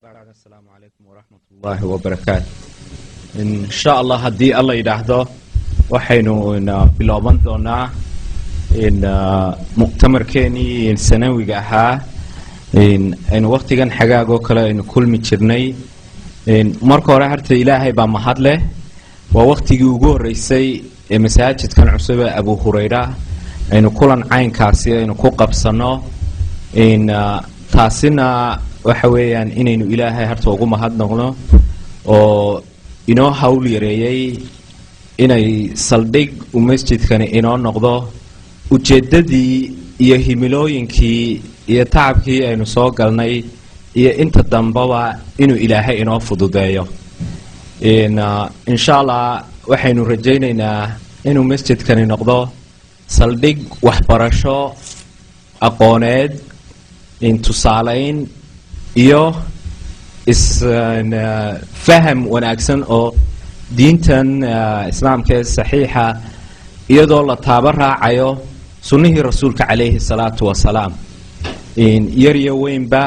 Asalaamu calaykum waraxmat ullaahi wabarakaatu. Insha Allah, haddii Alla yidhaahdo, waxaynu bilooban doonaa muctamarkeenii sanawiga ahaa aynu waktigan xagaag oo kale aynu kulmi jirnay. Marka hore harta Ilaahay baa mahad leh. Waa waktigii ugu horreysay ee masaajidkan cusub ee Abu Hurayra aynu kulan caynkaasi aynu ku qabsano. Taasina waxa weeyaan inaynu Ilaahay harta ugu mahadnaqno oo inoo hawl yareeyey inay saldhig uu masjidkani inoo noqdo ujeeddadii iyo himilooyinkii iyo tacabkii aynu soo galnay iyo inta dambaba inuu Ilaahay inoo fududeeyo. Insha Allah, waxaynu rajaynaynaa inuu masjidkani noqdo saldhig waxbarasho, aqooneed, tusaalayn iyo isfaham wanaagsan oo diintan Islaamka ee saxiixa, iyadoo la taabo raacayo sunnihii Rasuulka calayhi salaatu wasalaam. Yar iyo weynba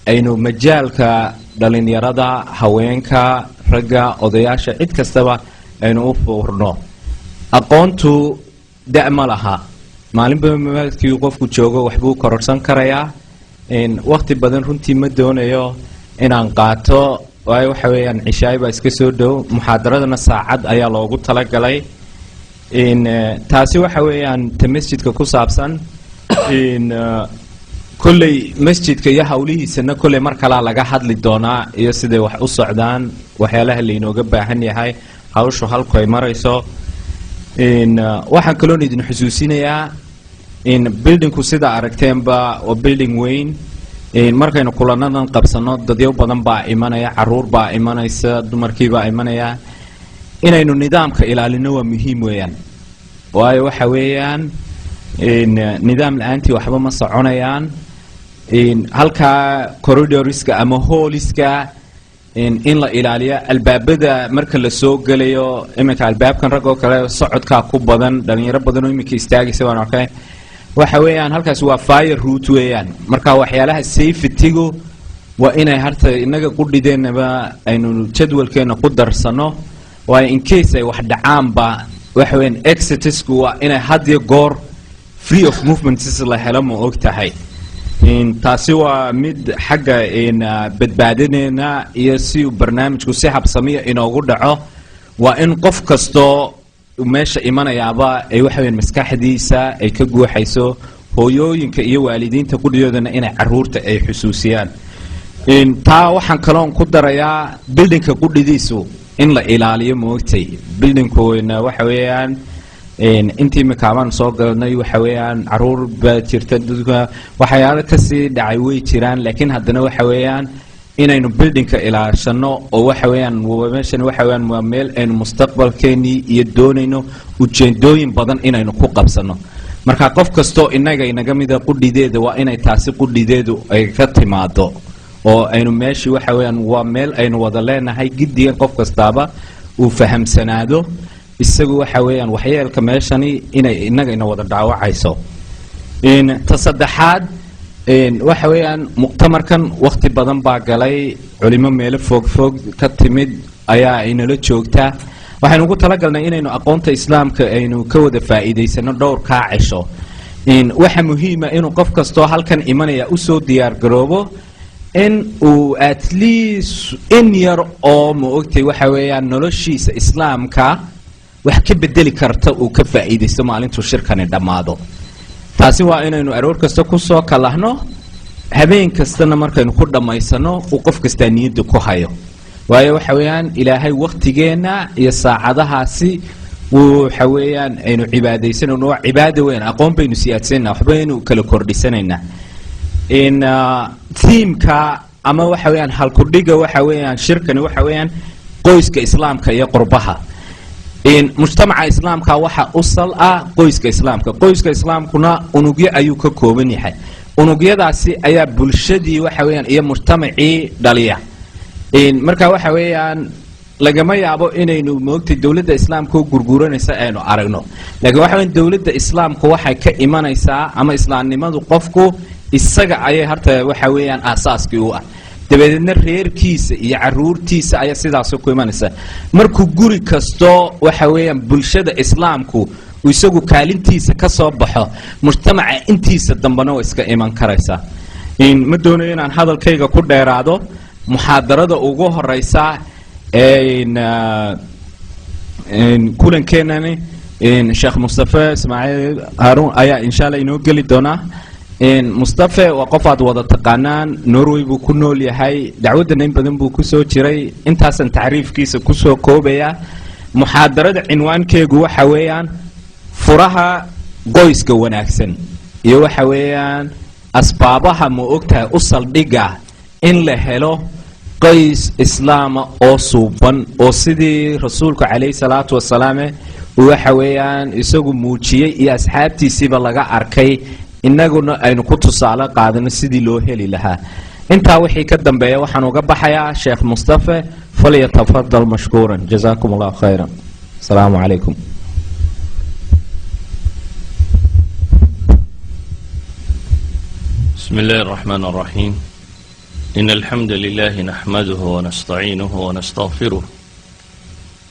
aynu majaalka dhalinyarada, haweenka, ragga, odayaasha, cid kastaba aynu u furno. Aqoontu da' ma laha. Maalinba markii qofku joogo waxbuu kororsan karayaa. Wakti badan runtii ma doonayo inaan qaato, waayo waxa weeyaan cishaay baa iska soo dhow, muxaadaradana saacad ayaa loogu talagalay. Taasi waxa weeyaan ta masjidka ku saabsan. Kolley masjidka iyo howlihiisana kolley mar kalaa laga hadli doonaa, iyo siday wax u socdaan, waxyaalaha laynooga baahan yahay, hawshu halku ay marayso. Waxaan kaloon idin xusuusinayaa in buildingku, sida aragteenba, waa building weyn. Markaynu kulanadan qabsano, dadyo badan baa imanaya, caruur baa imanaysa, dumarkii baa imanaya. Inaynu nidaamka ilaalino waa muhiim weeyaan, waayo waxa weeyaan nidaam la-aantii waxba ma soconayaan. Halkaa corridorska ama halliska in la ilaaliyo, albaabada marka la soo gelayo. Iminka albaabkan rag oo kale socodkaa ku badan, dhalinyaro badan oo iminka istaagaysa waan arkay. Waxa weeyaan halkaas waa fire route weeyaan. Marka waxyaalaha safetygu waa inay harta inaga qudhideennaba aynu jadwalkeena ku darsano, waayo in case ay wax dhacaanba, waxa weeyaan exitsku waa inay had iyo goor free of movements la helo, ma og tahay? Taasi waa mid xagga badbaadadeena iyo si uu barnaamijku si habsamiya inoogu dhaco. Waa in qof kastoo meesha imanayaaba ay waxa weyan maskaxdiisa ay ka guuxayso. Hooyooyinka iyo waalidiinta qudhidoodana inay caruurta ay xusuusiyaan taa. Waxaan kaloon ku darayaa buildingka qudhidiisu in la ilaaliyo, moogtay? Buildingkuna waxa weeyaan intii imika soo galnay, waxa weeyaan caruur baa jirta, dadka waxyaalo kasii dhacay way jiraan, laakiin haddana waxa weeyaan inaynu buildingka ilaashano oo waxa weeyaan meeshan waxa weeyaan waa meel aynu mustaqbalkeenii iyo doonayno ujeedooyin badan inaynu ku qabsano. Marka qof kastoo inaga inaga mida qudhideeda waa inay taasi qudhideedu ay ka timaado, oo aynu meeshii waxa weeyaan waa meel aynu wada leenahay, giddigan qof kastaaba uu fahamsanaado isagu waxa weeyaan waxyeelka meeshani inay inaga ina wada dhaawacayso. Ta saddexaad waxa weeyaan muctamarkan wakti badan baa galay. Culimo meelo fog fog ka timid ayaa inala joogta. Waxaynu ugu talagalnay inaynu aqoonta Islaamka aynu ka wada faa'iidaysano dhowr kaa cesho. Waxa muhiima inuu qof kastoo halkan imanaya usoo diyaar garoobo in uu at least in yar oo, ma ogtay, waxa weeyaan noloshiisa Islaamka wax ka bedeli karta uu ka faa'iidaysto maalintuu shirkani dhammaado. Taasi waa inaynu aroor kasta kusoo kalahno, habeen kastana markaynu ku dhammaysano uu qof kastaa niyadda ku hayo, waayo waxa weeyaan Ilaahay waktigeenna iyo saacadahaasi waxa weeyaan aynu cibaadaysanayno waa cibaada weyn. Aqoon baynu siyaadsanayna, waxbaynu kala kordhisanaynaa. In themeka ama waxa weeyaan halkudhiga waxa weeyaan shirkani waxa weeyaan qoyska Islaamka iyo qurbaha. Mujtamaca Islaamka waxa u sal ah qoyska Islaamka. Qoyska Islaamkuna unugyo ayuu ka kooban yahay. Unugyadaasi ayaa bulshadii waxa weeyaan iyo mujtamacii dhaliya. Marka waxa weeyaan lagama yaabo inaynu, moogtay, dowladda Islaamka oo gurguranaysa aynu aragno, laakiin waxa weyan dowladda Islaamku waxay ka imanaysaa ama islaamnimadu qofku isaga ayay harta waxa weeyaan aasaaskii u ah. Dabadeedna reerkiisa iyo caruurtiisa ayaa sidaas ku imanaysa. Markuu guri kasto, waxa weeyaan, bulshada Islaamku uu isagu kaalintiisa ka soo baxo, mujtamaca intiisa dambena waa iska iman karaysaa. Ma doonayo inaan hadalkayga ku dheeraado. Muxaadarada ugu horeysa kulankeenani, Sheekh Mustafe Ismaaciil Haaruun ayaa insha Allah inoo geli doonaa. Mustafe waa qof aad wada taqaanaan. Norway buu ku nool yahay, dacwaddana in badan buu kusoo jiray. Intaasan tacriifkiisa kusoo koobayaa. Muxaadarada cinwaankeegu waxa weeyaan furaha qoyska wanaagsan iyo, waxa weeyaan, asbaabaha, ma ogtahay, u saldhiga in la helo qoys Islaama oo suuban, oo sidii Rasuulku calayhi salaatu wasalaame waxa weeyaan isagu muujiyey iyo asxaabtiisiiba laga arkay, innaguna aynu ku tusaale qaadano sidii loo heli lahaa. Intaa wixii ka dambeeya waxaan uga baxayaa Sheekh Mustafe. Falyatafadal mashkuuran. Jazaakum Allahu khayran. Asalaamu calaykum. بسم الله الرحمن الرحيم. إن الحمد لله نحمده ونستعينه ونستغفره،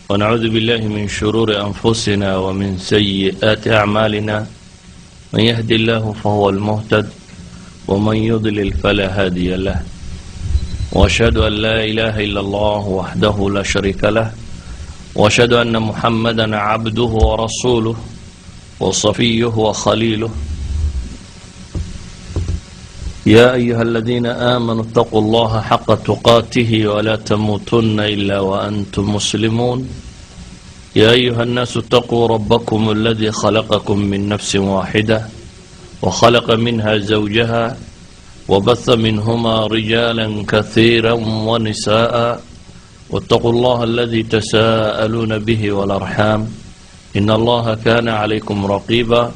ونعوذ بالله من شرور أنفسنا ومن سيئات أعمالنا. من يهدي الله فهو المهتد، ومن يضلل فلا هادي له. وأشهد أن لا إله إلا الله وحده لا شريك له، وأشهد أن محمدا عبده ورسوله وصفيه وخليله. يا أيها الذين آمنوا اتقوا الله حق تقاته ولا تموتن إلا وأنتم مسلمون. يا أيها الناس اتقوا ربكم الذي خلقكم من نفس واحدة، وخلق منها زوجها، وبث منهما رجالا كثيرا ونساء، واتقوا الله الذي تساءلون به والأرحام، إن الله كان عليكم رقيبا.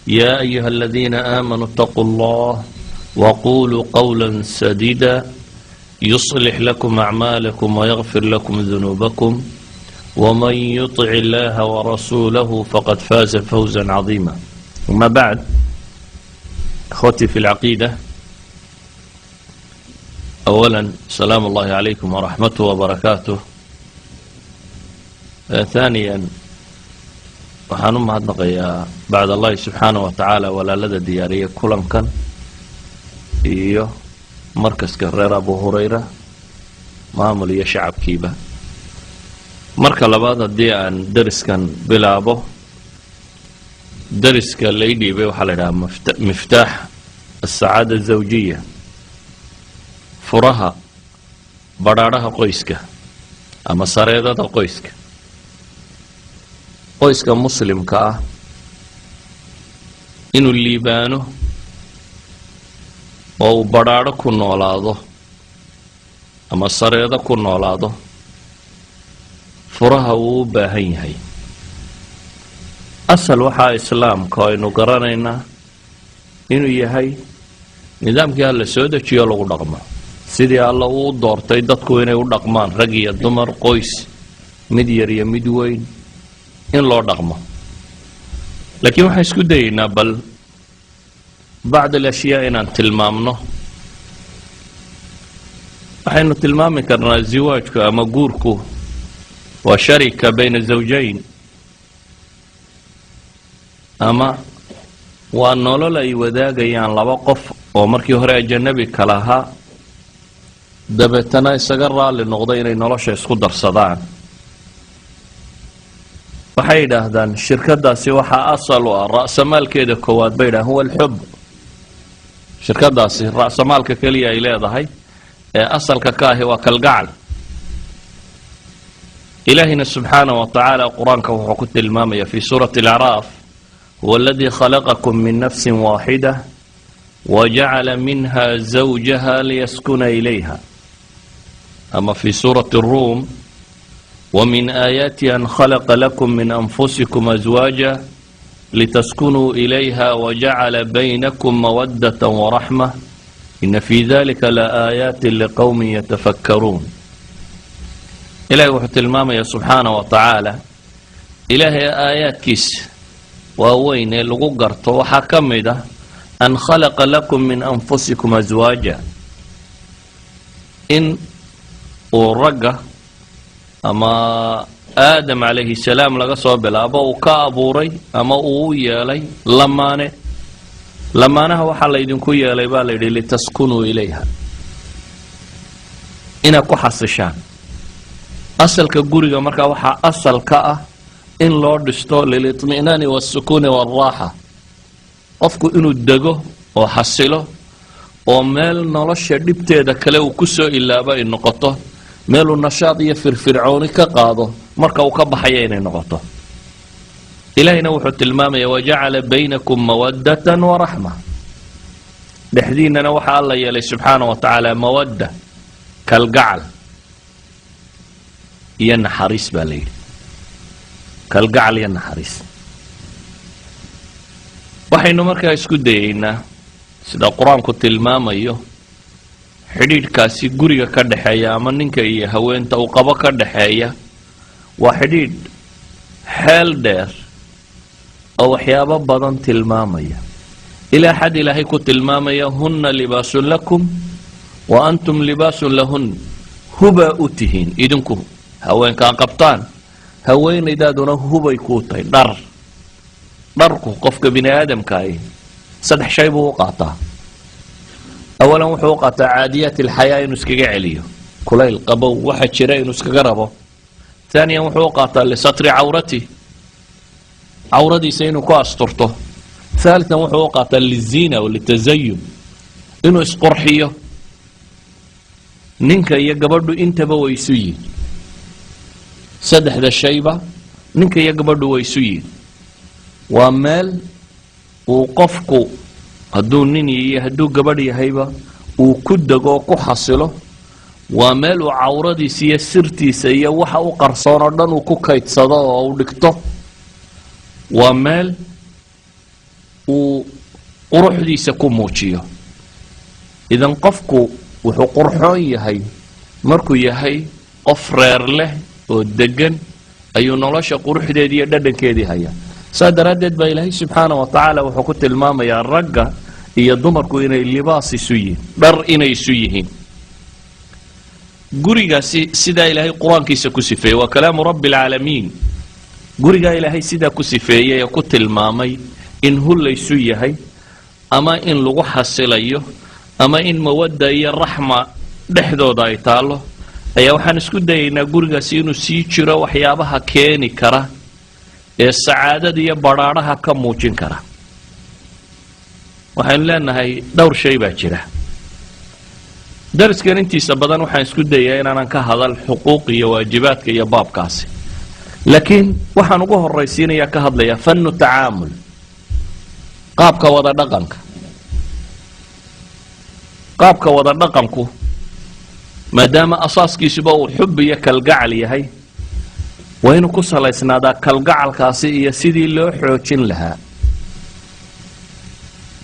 يا أيها الذين آمنوا اتقوا الله وقولوا قولا سديدا، يصلح لكم أعمالكم ويغفر لكم ذنوبكم، ومن يطع الله ورسوله فقد فاز فوزا عظيما. وما بعد، أخوتي في العقيدة، أولا سلام الله عليكم ورحمته وبركاته. ثانيا، waxaan u mahadnaqayaa bacd Allahi subxaana wa tacaala walaalada diyaariya kulankan iyo markaska reer Abu Hurayra, maamul iyo shacabkiiba. Marka labaad, haddii aan deriskan bilaabo, deriska lay dhiibay waxaa la idhaha miftaax asacaada azawjiya, furaha badhaadhaha qoyska ama sareedada qoyska. Qoyska Muslimka ah inuu liibaano oo uu badhaadho ku noolaado ama sareedo ku noolaado, furaha wuu u baahan yahay. Asal waxaa Islaamka aynu garanaynaa inuu yahay nidaamkii Alla soo dejiyo lagu dhaqmo, sidii Alla uu doortay dadku inay u dhaqmaan, rag iyo dumar, qoys mid yar iyo mid weyn, in loo dhaqmo. Laakiin waxaan isku dayeynaa bal bacd alashyaa inaan tilmaamno. Waxaynu tilmaami karnaa ziwaajku ama guurku waa sharika bayna zawjayn, ama waa nolol ay wadaagayaan laba qof oo markii hore ajanabi kala ahaa, dabeetana isaga raalli noqday inay nolosha isku darsadaan. Waxay yidhaahdaan shirkadaasi waxaa asal u ah, ra'samaalkeeda koowaad bay yidhahdaan, huwa alxub. Shirkadaasi ra'samaalka keliya ay leedahay ee asalka ka ahi waa kalgacal. Ilaahina subxaana wa tacaala Qur-aanka wuxuu ku tilmaamaya fi suurati Alacraaf: huwa aladii khalaqakum min nafsi waaxida wajacala minha zawjaha liyaskuna ilayha. Ama fi suurati Ruum: ومن آياته أن خلق لكم من أنفسكم أزواجا لتسكنوا إليها وجعل بينكم مودة ورحمة، إن في ذلك لآيات لقوم يتفكرون. Ilahay wuxuu tilmaamaya subxaana wa tacaala, Ilaahay aayaadkiisa waaweyn ee lagu garto waxaa ka mid ah أن khalaqa lakum min anfusikum aswaaja. In uu ragga ama Aadam calayhi salaam laga soo bilaabo uu ka abuuray ama uu u yeelay lamaane. Lamaanaha waxaa laydinku yeelay, baa la yidhi, litaskunuu ilayha, inaad ku xasishaan. Asalka guriga markaa waxaa asal ka ah in loo dhisto lilitmi'naani waalsukuuni waalraaxa, qofku inuu dego oo xasilo oo meel nolosha dhibteeda kale uu ku soo ilaabo ay noqoto, meeluu nashaad iyo firfircooni ka qaado marka uu ka baxaya inay noqoto. Ilaahayna wuxuu tilmaamaya: wajacala baynakum mawaddatan waraxma. Dhexdiinnana waxaa Alla yeelay subxaana wa tacaala mawadda, kalgacal iyo naxariis baa la yidhi, kalgacal iyo naxariis. Waxaynu markaa isku dayeynaa, sida Qur-aanku tilmaamayo, xidhiidhkaasi guriga ka dhexeeya ama ninka iyo haweenta uu qabo ka dhexeeya waa xidhiidh xeel dheer oo waxyaabo badan tilmaamaya, ilaa xad Ilaahay ku tilmaamaya: hunna libaasun lakum wa antum libaasun lahun. Hubaa u tihiin idinku haweenkaa qabtaan, haweenaydaaduna hubay kuu tahay, dhar. Dharku qofka bini aadamkaahi saddex shay buu u qaataa. Awalan, wuxuu u qaataa caadiyaat alxayaa, inuu iskaga celiyo kulayl, qabow, waxa jira inuu iskaga rabo. Taaniyan, wuxuu u qaataa lisatri cawrati, cawradiisa inuu ku asturto. Thaalithan, wuxuu u qaataa liziina walitazayun, inuu isqurxiyo. Ninka iyo gabadhu intaba way isu yihin, saddexda shayba ninka iyo gabadhu way isu yihin. Waa meel uu qofku, hadduu nin iyo hadduu gabadh yahayba, uu ku dego oo ku xasilo. Waa meel uu cawradiisa iyo sirtiisa iyo waxa u qarsoon oo dhan uu ku kaydsado oo uu dhigto. Waa meel uu quruxdiisa ku muujiyo. Idan qofku wuxuu qurxoon yahay markuu yahay qof reer leh oo degan, ayuu nolosha quruxdeedii iyo dhadhankeedii hayaa. Saa daraaddeed baa Ilaahay subxaana wa tacaala wuxuu ku tilmaamayaa ragga iyo dumarku inay libaas isu yihiin, dhar inay isu yihiin. Gurigaasi sidaa Ilaahay Qur-aankiisa ku sifeeyey, waa kalaamu rabbi alcaalamiin. Gurigaa Ilaahay sidaa ku sifeeyey ee ku tilmaamay in hu laysu yahay ama in lagu xasilayo ama in mawadda iyo raxma dhexdooda ay taallo, ayaa waxaan isku dayaynaa gurigaasi inuu sii jiro waxyaabaha keeni kara ee sacaadada iyo badhaadhaha ka muujin kara. Waxaynu leenahay dhowr shay baa jira. Dariskan intiisa badan waxaan isku dayaa inaanan ka hadal xuquuq iyo waajibaadka iyo baabkaasi, laakiin waxaan ugu horraysiinayaa ka hadlayaa fannu tacaamul, qaabka wada dhaqanka. Qaabka wada dhaqanku, maadaama asaaskiisuba uu xub iyo kalgacal yahay, waa inuu ku salaysnaadaa kalgacalkaasi iyo sidii loo xoojin lahaa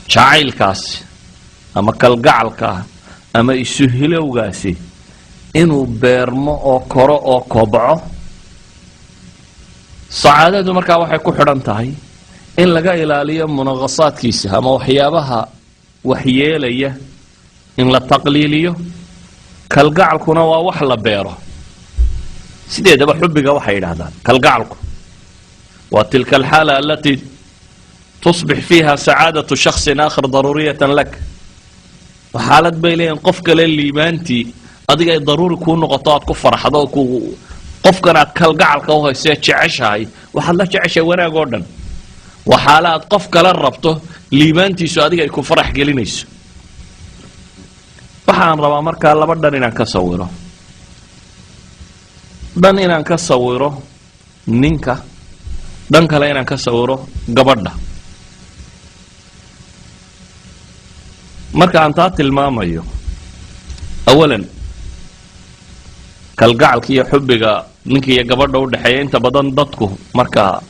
jacaylkaasi ama kalgacalkaa ama isuhilowgaasi, inuu beermo oo koro oo kobco. Sacaadadu markaa waxay ku xidhan tahay in laga ilaaliyo munaqasaadkiisa ama waxyaabaha waxyeelaya, in la taqliiliyo. Kalgacalkuna waa wax la beero. Sideedaba xubbiga waxay yidhahdaan kalgacalku waa tilka alxaala alatii tusbix fiiha sacaadatu shaksin aakhar daruuriyatan lak. Xaalad bay leeyihin qof kale liibaantii adiga ay daruuri kuu noqoto, aad ku farxdo ku qofkan aad kalgacalka u haysee jeceshahay, waxaad la jeceshahay wanaag oo dhan. Waa xaalo aad qof kale rabto liibaantiisu adiga ay ku farax gelinayso. Waxaan rabaa markaa laba dhan inaan ka sawiro: dhan inaan ka sawiro ninka, dhan kale inaan ka sawiro gabadha. Marka aan taa tilmaamayo, awalan, kalgacalka iyo xubbiga ninka iyo gabadha u dhexeeya, inta badan dadku marka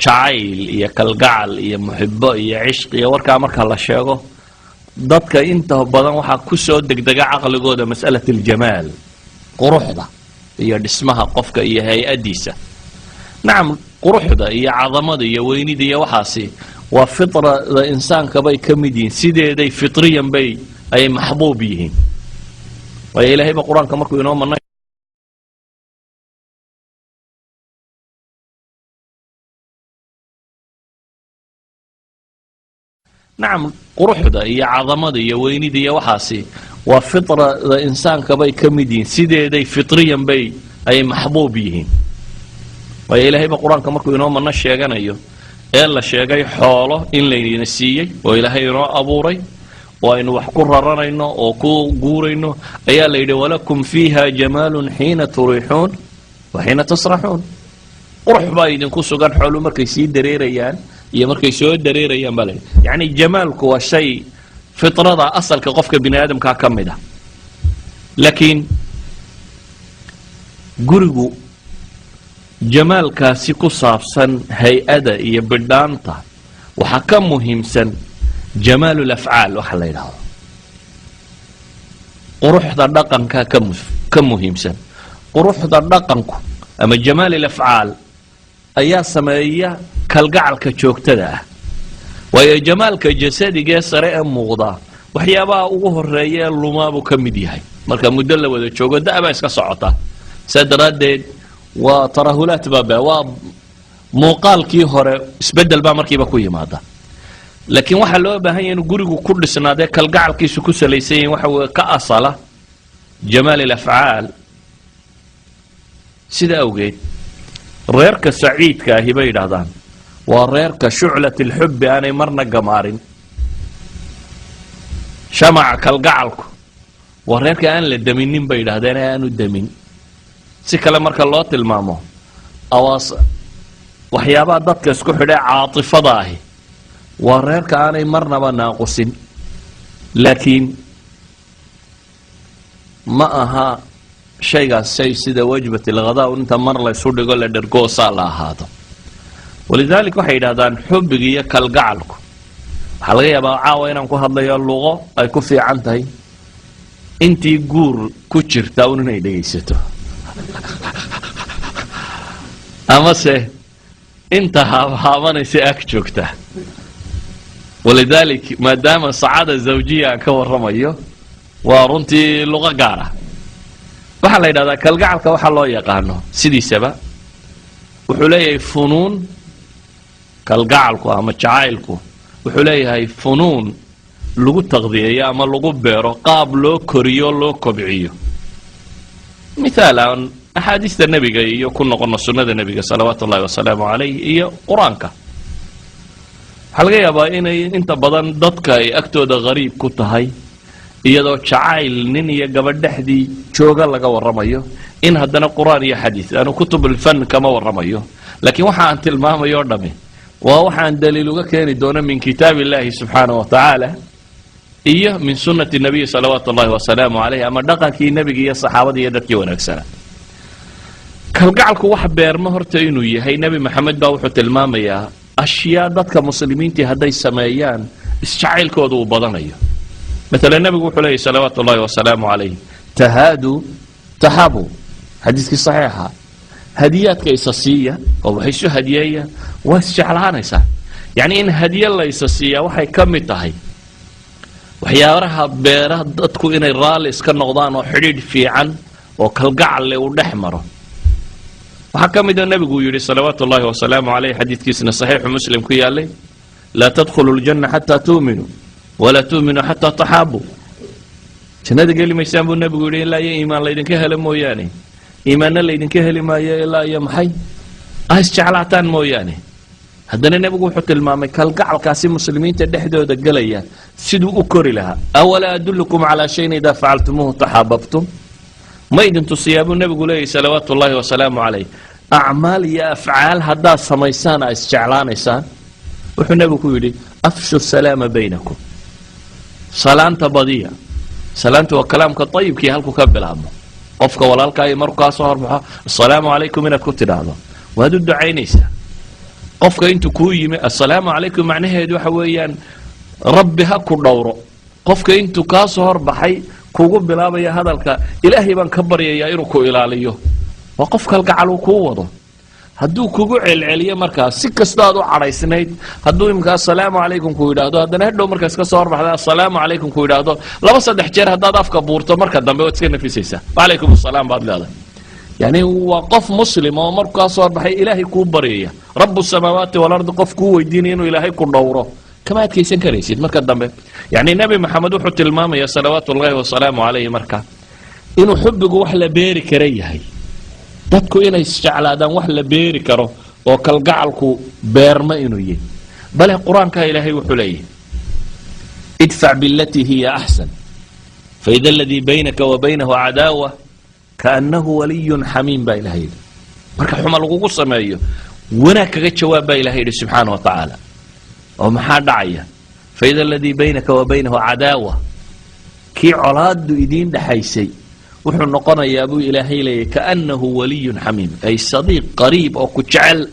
jacayl iyo kalgacal iyo muxibo iyo cishq iyo warkaa marka la sheego, dadka inta badan waxaa ku soo degdega caqligooda mas'alat aljamaal, quruxda iyo dhismaha qofka iyo hay-addiisa. Nacam, quruxda iyo cadamada iyo weynida iyo waxaasi waa fitrada insaanka bay ka mid yihiin, sideeday fitriyan bay ayay maxbuub yihiin. Waayo, Ilahayba Qur-aanka markuu inoo mana nacam, quruxda iyo cadamada iyo weynida iyo waxaasi waa fitrada insaanka bay ka mid yihiin, sideeday fitriyan bay ay maxbuub yihiin. Waayo, Ilaahayba Qur-aanka markuu inoo mano sheeganayo ee la sheegay xoolo in laynina siiyey oo Ilaahay inoo abuuray oo aynu wax ku raranayno oo ku guurayno, ayaa la yidhi: "Walakum fiiha jamaalun xiina turiixuun wa xiina tasraxuun." Qurux baa idinku sugan xoolu markay sii dareerayaan iyo markay soo dareerayaan baa la yidhi. Yacni, jamaalku waa shay fitrada asalka qofka bini aadamkaa ka mid ah. Laakiin gurigu jamaalkaasi ku saabsan hay-ada iyo bidhaanta waxaa ka muhiimsan jamaalu lafcaal waxa la yidhaahdo, quruxda dhaqanka ka muhiimsan. Quruxda dhaqanku ama jamaal ilafcaal ayaa sameeya kalgacalka joogtada ah, waayo jamaalka jasadigee sare ee muuqda waxyaabaha ugu horeeya ee lumaabuu ka mid yahay marka muddo la wada joogo, da-baa iska socota. Saa daraaddeed waa tarahulaat baabe, waa muuqaalkii hore isbedel baa markiiba ku yimaada. Laakiin waxaa loo baahan yahay inuu gurigu ku dhisnaadee kalgacalkiisu ku salaysan yahin waxa weye ka asala jamaal ilafcaal. Sida awgeed reerka saciidka ahi, bay yidhaahdaan, waa reerka shuclat alxubbi aanay marna gamaarin, shamaca kalgacalku waa reerka aan la daminin, bay yidhahdeen, ee aanu damin. Si kale marka loo tilmaamo, awaas waxyaabaha dadka isku xidhee caatifada ahi waa reerka aanay marnaba naaqusin. Laakiin ma aha shaygaas shay sida wajbat alghadaa inta mar laysu dhigo la dhergoosaa la ahaado. Walidalik waxay yidhahdaan xubbiga iyo kalgacalku, waxaa laga yaabaa caawa inaan ku hadlayo luqo ay ku fiican tahay intii guur ku jirta un inay dhegaysato, amase inta haabhaabanaysa ag joogta. Walidalik maadaama sacaada zawjiya aan ka warramayo, waa runtii luqo gaar ah. Waxaa la yidhahdaa kalgacalka waxaa loo yaqaano sidiisaba wuxuu leeyahay funuun. Kalgacalku ama jacaylku wuxuu leeyahay funuun lagu taqdiyeeyo ama lagu beero, qaab loo koriyo, loo kobciyo. Mithaal, aan axaadiista nebiga iyo ku noqono sunnada nebiga salawaatu ullahi wasalaamu calayh iyo Qur-aanka. Waxaa laga yaabaa inay inta badan dadka ay agtooda qariib ku tahay, iyadoo jacayl nin iyo gabadh dhexdii jooga laga warramayo, in haddana Qur-aan iyo xadiis aanu kutubulfan kama warramayo. Laakiin waxa aan tilmaamayo o dhami waa waxaan daliil uga keeni doono min kitaab illahi subxaana wa tacaala iyo min sunnati nabiyi salawaatu ullahi wasalaamu caleyh, ama dhaqankii nebiga iyo saxaabada iyo dadkii wanaagsanaa. Kalgacalku wax beerma horta inuu yahay, Nebi Maxamed baa wuxuu tilmaamayaa ashyaa dadka muslimiintii hadday sameeyaan isjacaylkooda uu badanayo. Maalan, nebigu wuxuu leeyahy salawaatu ullahi wasalaamu calayh: "Tahaaduu taxaabuu." Xadiiskii saxiixa. Hadiyaadka isa siiya oo wax isu hadiyeeya, waa isjeclaanaysaa. Yacni, in hadiye la isa siiyaa waxay ka mid tahay waxyaabaha beera dadku inay raalli iska noqdaan oo xidhiidh fiican oo kalgacal leh uu dhex maro. Waxaa ka mida nebigu yidhi salawaatu ullahi wasalaamu caleyh, xadiidkiisna saxiixu Muslim ku yaalay: "Laa tadkhulu ljanna xataa tuuminuu, walaa tu'minuu xataa taxaabuu." Jannada geli maysaan, buu nebigu yidhi, ilaa iyo iimaan laydinka helo mooyaane. Iimaanna laydinka heli maayo ilaa iyo maxay ah isjeclaataan mooyaane. Haddana nebigu wuxuu tilmaamay kalgacalkaasi muslimiinta dhexdooda gelaya siduu u kori lahaa: "Awalaa adullukum calaa shayin idaa facaltumuuhu taxaababtum?" Ma idin tusiyaa, buu nebigu leeyahy salawaatu ullahi wasalaamu calayh, acmaal iyo afcaal haddaad samaysaan aa isjeclaanaysaan? Wuxuu nebigu ku yidhi: "Afshu salaama baynakum." Salaanta badiya. Salaanta waa kalaamka ayibkii halku ka bilaabmo. Qofka walaalkaayo markuu kaa soo horbaxo "assalaamu calaykum" inaad ku tidhaahdo, waad u ducaynaysaa. Qofka intuu kuu yimi "assalaamu calaykum" macnaheedu waxa weeyaan Rabbi ha ku dhowro. Qofka intuu kaa soo horbaxay kugu bilaabaya hadalka "Ilaahay baan ka baryayaa inuu ku ilaaliyo", waa qof kalgacal uu kuu wado. Hadduu kugu celceliyo markaas, si kastoo aad u cadhaysnayd, hadduu imika "Assalaamu calaykum" ku yidhaahdo, haddana hadhow markaas ka soo horbaxda "Assalaamu calaykum" ku yidhaahdo, laba saddex jeer haddaad afka buurto, marka dambe waad iska nafisaysaa, "Wacalaykum assalaam" baad leedahay. Yani waa qof Muslim oo markaa soo horbaxay Ilaahay kuu baryaya, رب السماوات والأرض, qof kuu weydiinaya inuu Ilaahay ku dhowro, kama adkaysan karaysid marka dambe. Yani Nebi Maxamed wuxuu tilmaamaya, صلوات الله وسلامه عليه, marka inuu xubbigu wax la beeri kara yahay, dadku inay isjeclaadaan wax la beeri karo oo kalgacalku beerma inuu yahy. Bale Qur-aanka Ilaahay wuxuu leeyahy: "ادفع بالتي هي أحسن فإذا الذي بينك وبينه عداوة كأنه ولي حميم" baa Ilahay yidhi. Marka xuma lagugu sameeyo, wanaag kaga jawaab baa Ilahay yidhi subxaana wa tacaala. Oo maxaa dhacaya? فإذا الذي بينك وبينه عداوة, kii colaadu idiin dhaxaysay wuxuu noqonayaa buu Ilaahay leeyahy كأنه ولي حميم, أي صديق قريب oo ku jecel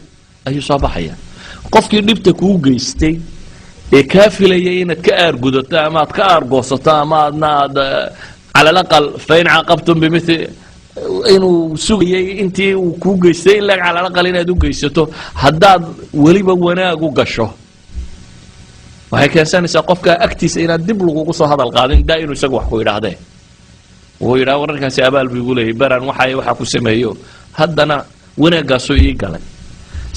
ayuu soo baxaya. Qofkii dhibta kuu geystay ee kaa filayay inaad ka aargudato ama aad ka aargoosato ama aadna aad على الأقل فإن عاقبتم بمثل, inuu sugayay intii uu kuu geystay in lag على الأقل inaad u geysato, haddaad weliba wanaag u gasho, waxay keensanaysaa qofkaa agtiisa inaad dib lagugu soo hadal qaadin daa inuu isagu wax ku yidhaahdee. Wuu yidhaha: "Wararkaasi abaal buu igu leeyay, beraan waxa waxa ku sameeyo, haddana wanaaggaasuu ii galay."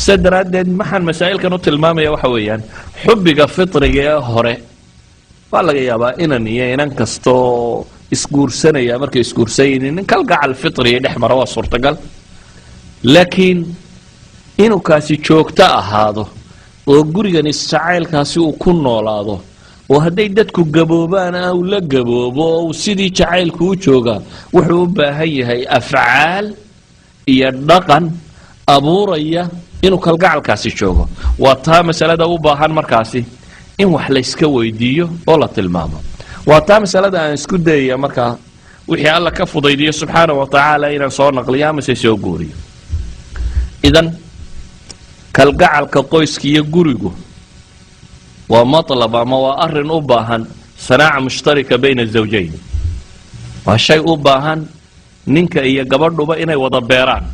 Sida daraaddeed maxaan masaa'ilkan u tilmaamaya? Waxa weeyaan xubbiga fitriga ee hore waa laga yaabaa inan iyo inan kastoo isguursanaya markay isguursanaynin nin kalgacal fitriga dhex mara, waa suurtagal. Laakiin inuu kaasi joogto ahaado oo gurigan isjacaylkaasi uu ku noolaado, oo hadday dadku gaboobaan uu la gaboobo, oo uu sidii jacaylku u joogaa, wuxuu u baahan yahay afcaal iyo dhaqan abuuraya inuu kalgacalkaasi joogo. Waa taa masalada u baahan markaasi in wax layska weydiiyo oo la tilmaamo. Waa taa masalada aan isku dayaya markaa, wixii Alla ka fudaydiyo subxaana wa tacaala, inaan soo naqliyo amase soo guuriyo. Idan kalgacalka qoyska iyo gurigu waa مطلب ama waa arin u baahan صناعة مشتركة بين الزوجين. Waa shay u baahan ninka iyo gabadhuba inay wada beeraan.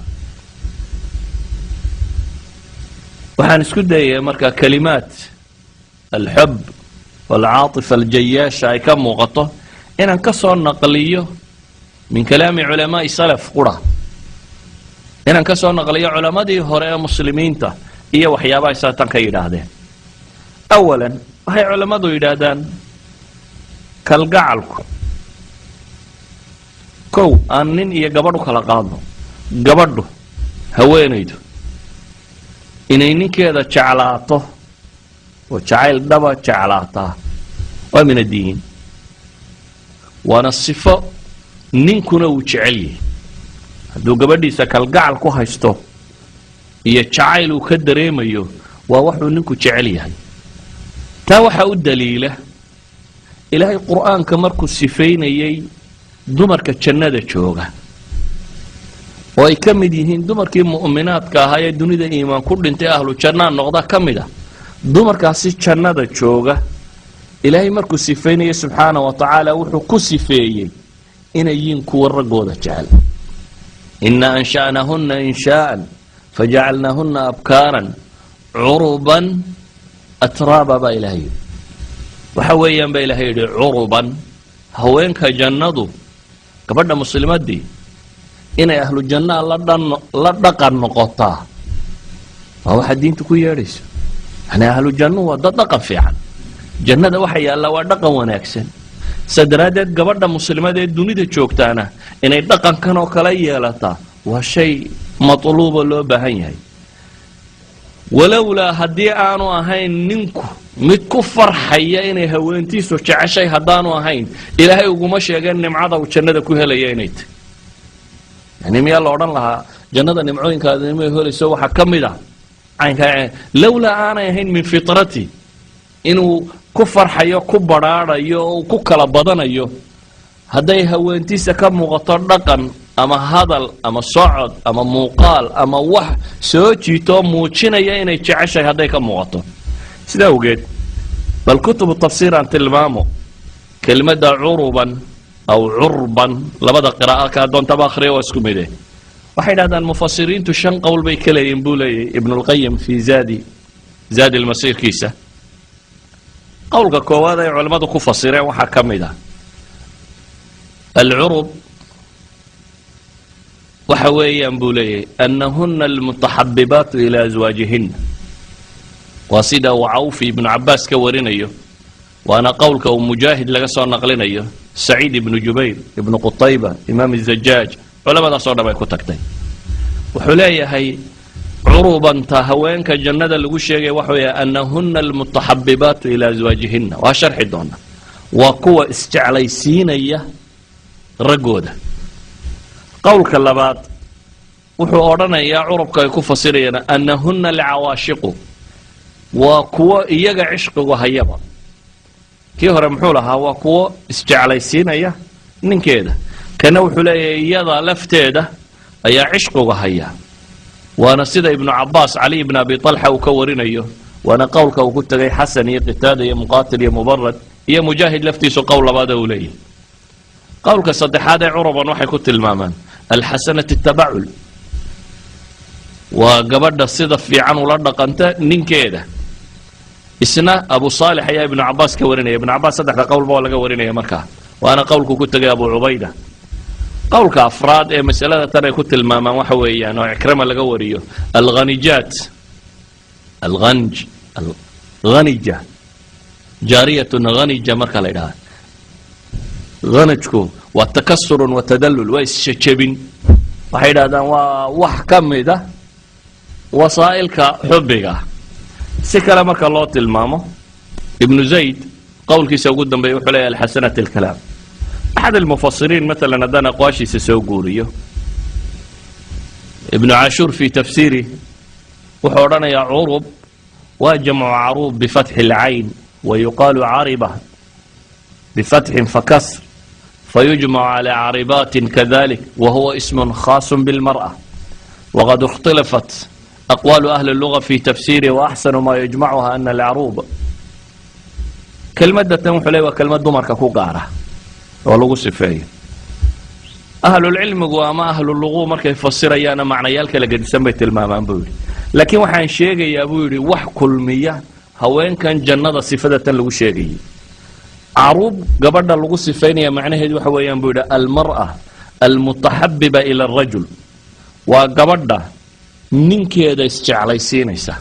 Waxaan isku dayaya marka كلمات الحب والعاطفة الجياشة ay ka muuqato inaan ka soo naqliyo من كلام علماء السلف qura, inaan ka soo naqliyo culammadii hore ee Muslimiinta iyo waxyaabahay saatan ka yidhaahdeen. أولا, waxay culammadu yidhaahdaan kalgacalku, kow, aan nin iyo gabadh u kala qaadno, gabadhu, haweenaydu, inay ninkeeda jeclaato oo jacayl dhaba jeclaataa waa من الدين, waana sifo ninkuna uu jecel yahay. Hadduu gabadhiisa kalgacal ku haysto iyo jacayl uu ka dareemayo, waa waxuu ninku jecel yahay. Taa waxaa u daliila Ilaahay Qur'aanka markuu sifaynayay dumarka jannada jooga, oo ay ka mid yihiin dumarkii mu'minaadka ahaa ee dunida iimaan ku dhintay, ahlu jannaa noqda ka mid ah. Dumarkaasi jannada jooga Ilaahay markuu sifaynayay subxaana wa tacaala, wuxuu ku sifeeyey inay yihiin kuwa raggooda jecel. "إنا أنشأناهن إنشاء فجعلناهن أبكارا عربا أترابا" baa Ilahay yidhi. Waxa weeyaan baa Ilahay yidhi عربا, haweenka jannadu, gabadha muslimadii inay ahlu jannaa la dhaqan noqotaa waa waxaa diintu ku yeedhayso. Yani ahlu jannuhu waa dad dhaqan fiican, jannada waxa yaallaa waa dhaqan wanaagsan. Sa daraaddeed gabadha muslimada ee dunida joogtaana inay dhaqankan oo kale yeelataa waa shay matluuba loo baahan yahay. Walowlaa haddii aanu ahayn ninku mid ku farxaya inay haweentiisu jeceshay, haddaanu ahayn, Ilaahay uguma sheegeen nimcada uu jannada ku helaya inay tahy. Yani miyaa la odhan lahaa jannada nimcooyinkaada nimay helayso waxaa ka mid ah caynkaa, lowlaa aanay ahayn من فطرته inuu ku farxayo, ku badrhaadhayo oo uu ku kala badanayo hadday haweentiisa ka muuqato dhaqan ama hadal ama socod ama muuqaal ama wax soo jiitoo muujinaya inay jeceshahay hadday ka muuqato? Sidaa awgeed bal kutubu tafsiir aan tilmaamo. Kelmadda عربا أو عربا, labada qira'a kaa doontaba akhriya, waa isku mide. Waxay dhahdaan mufasiriintu shan qowl bay ka leeyihin, buu leeyahy Ibnulqayim fi Zaadi Lmasiirkiisa. Qowlka koowaad ay culammadu ku fasireen waxaa ka mid ah alcurub waxa weeyaan, buu leeyahay, أنهن المتحببات إلى أزواجهن. Waa sida uu Cawfi Ibnu Cabaas ka warinayo, waana qowlka uu Mujaahid laga soo naqlinayo, Saciid Ibnu Jubayr, Ibnu Qutayba, Imaam Zajaaj, culamadaas oo dham ay ku tagtay. Wuxuu leeyahay curubanta haweenka jannada lagu sheegaya waxa weeye أنهن المتحببات إلى أزواجهن. Waa sharxi doona. Waa kuwa isjeclaysiinaya raggooda. Qowlka labaad wuxuu odhanayaa curubka ay ku fasirayaan أنهن العواشق, waa kuwo iyaga cishqigu hayaba. Kii hore muxuu lahaa? Waa kuwo isjeclaysiinaya ninkeeda. Kana wuxuu leeyahay iyada lafteeda ayaa cishqigu haya, waana sida Ibnu Cabaas, Cali ibn Abi Talxa uu ka warinayo, waana qowlka uu ku tegay Xasan iyo Qitaada iyo Muqaatil iyo Mubarad iyo Mujaahid laftiisu qowl labaada uu leeyahay. Qowlka saddexaad ee curuban waxay ku tilmaamaan الحسنة التبعل, waa gabadha sida fiican ula dhaqanta ninkeeda. Isna Abu Saalix ayaa Ibnu Cabaas ka warinaya. Ibnu Cabaas saddexda qowlba waa laga warinaya markaa, waana qowlku ku tegay Abu Cubayda. Qowlka afraad ee masalada tan ay ku tilmaamaan waxa weeyaan oo Cikrama laga wariyo الغنجات, الغنج, الغنجة, جارية غنجة. Marka la idhaha ghanajku waa تكسر وتدلل, waa isjejebin. Waxay idhahdaan waa wax ka mida wasaa'ilka xubbiga. Si kale marka loo tilmaamo, Ibnu Zayd qowlkiisa ugu dambeeya wuxuu leeyahy الحسنة الكلام. أحد المفسرين maalan haddaan aqwaashiisa soo guuriyo, Ibnu Caashuur في تفسيره wuxuu odhanayaa curub waa جمع عروب بفتح العين, ويقال عربة بفتح فكسر فيجمع على عربات كذلك, وهو اسم خاص بالمرأة, وقد اختلفت أقوال أهل اللغة في تفسيره, وأحسن ما يجمعها أن العروب. Kelmadatan wuxuu leey waa kelmad dumarka ku gaara oo lagu sifeeyo. Ahlulcilmigu ama ahluluquu markay fasirayaana macnayaal kala gedisan bay tilmaamaan, buu yidhi, laakiin waxaan sheegayaa, buu yidhi, wax kulmiya haweenkan jannada sifadatan lagu sheegayay. Caruub gabadha lagu sifaynaya macnaheedu waxa weeyaan, buu yidhi, المرأة المتحببة إلى الرجل, waa gabadha ninkeeda isjeclaysiinaysa,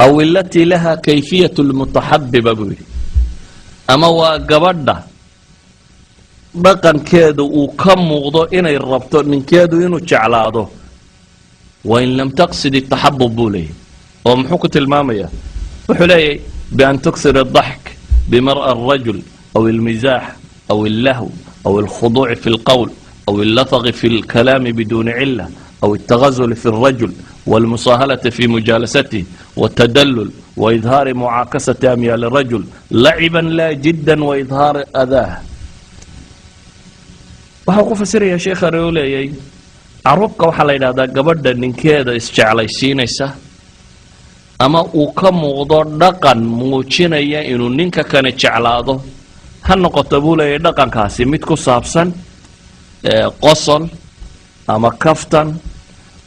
أو التي لها كيفية المتحببة, buu yidhi, ama waa gabadha dhaqankeedu uu ka muuqdo inay rabto ninkeedu inuu jeclaado, وإن لم تقصد التحبب, buu leeyahy. Oo muxuu ku tilmaamayaa? Wuxuu leeyahy بأن تكثر الضحك بمرأى الرجل أو المزاح أو اللهو أو الخضوع في القول أو اللثغ في الكلام بدون علة أو التغزل في الرجل والمصاهلة في مجالسته والتدلل وإظهار معاكسة أميال الرجل لعبا لا جدا وإظهار أذاه. Waxau ku fasirayaa sheekhani uu leeyay caruubka waxaa la yidhahdaa gabadha ninkeeda isjeclaysiinaysa ama uu ka muuqdo dhaqan muujinaya inuu ninka kani jeclaado, ha noqoto, buu leeyahy, dhaqankaasi mid ku saabsan qosol ama kaftan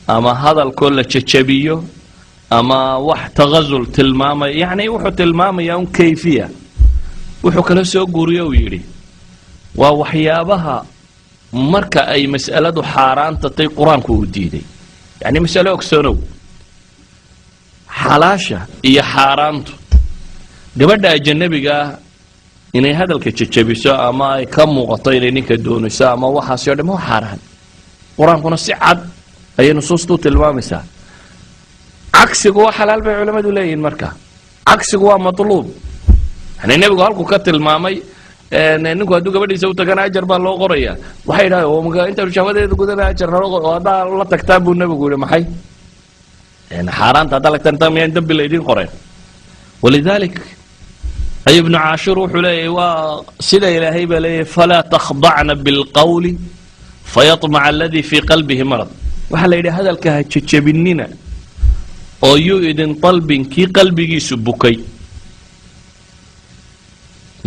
ama hadalkoo la jejebiyo ama wax taqasul tilmaamaya, yacni wuxuu tilmaamayaa un kayfiya. Wuxuu kala soo guuriyo uu yidhi waa waxyaabaha marka ay mas'aladu xaaraanta tay Qur-aanku uu diiday. Yacni masalo ogsoonow, xalaasha iyo xaaraantu, gabadha ajanabiga ah inay hadalka jejebiso ama ay ka muuqato inay ninka doonayso ama waxaasi o dham waa xaaraan. Qur-aankuna si cad ayay nusuustu tilmaamaysaa. Cagsigu waa xalaal, bay culammadu leeyihin. Marka cagsigu waa matluub. Yani nebigu halkuu ka tilmaamay ninku hadduu gabadhiisa u tagana ajar baa loo qoraya, waxay yidhahdeen intaanu shahwadeeda gudana ajar naloo qor, oo haddaa la tagtaan, buu nebigu yihi, maxay xaaraanta haddaa lagtaan intaa miyaan dembi laydin qoreen? ولذلك ay Ibnu Caashuur wuxuu leeyahy waa sida Ilaahay baa leeyahy فلا تخضعن بالقول فيطمع الذي في قلبه مرض. Waxaa la yidhi hadalka ha jejebinina oo yuu idin dalbin kii qalbigiisu bukay.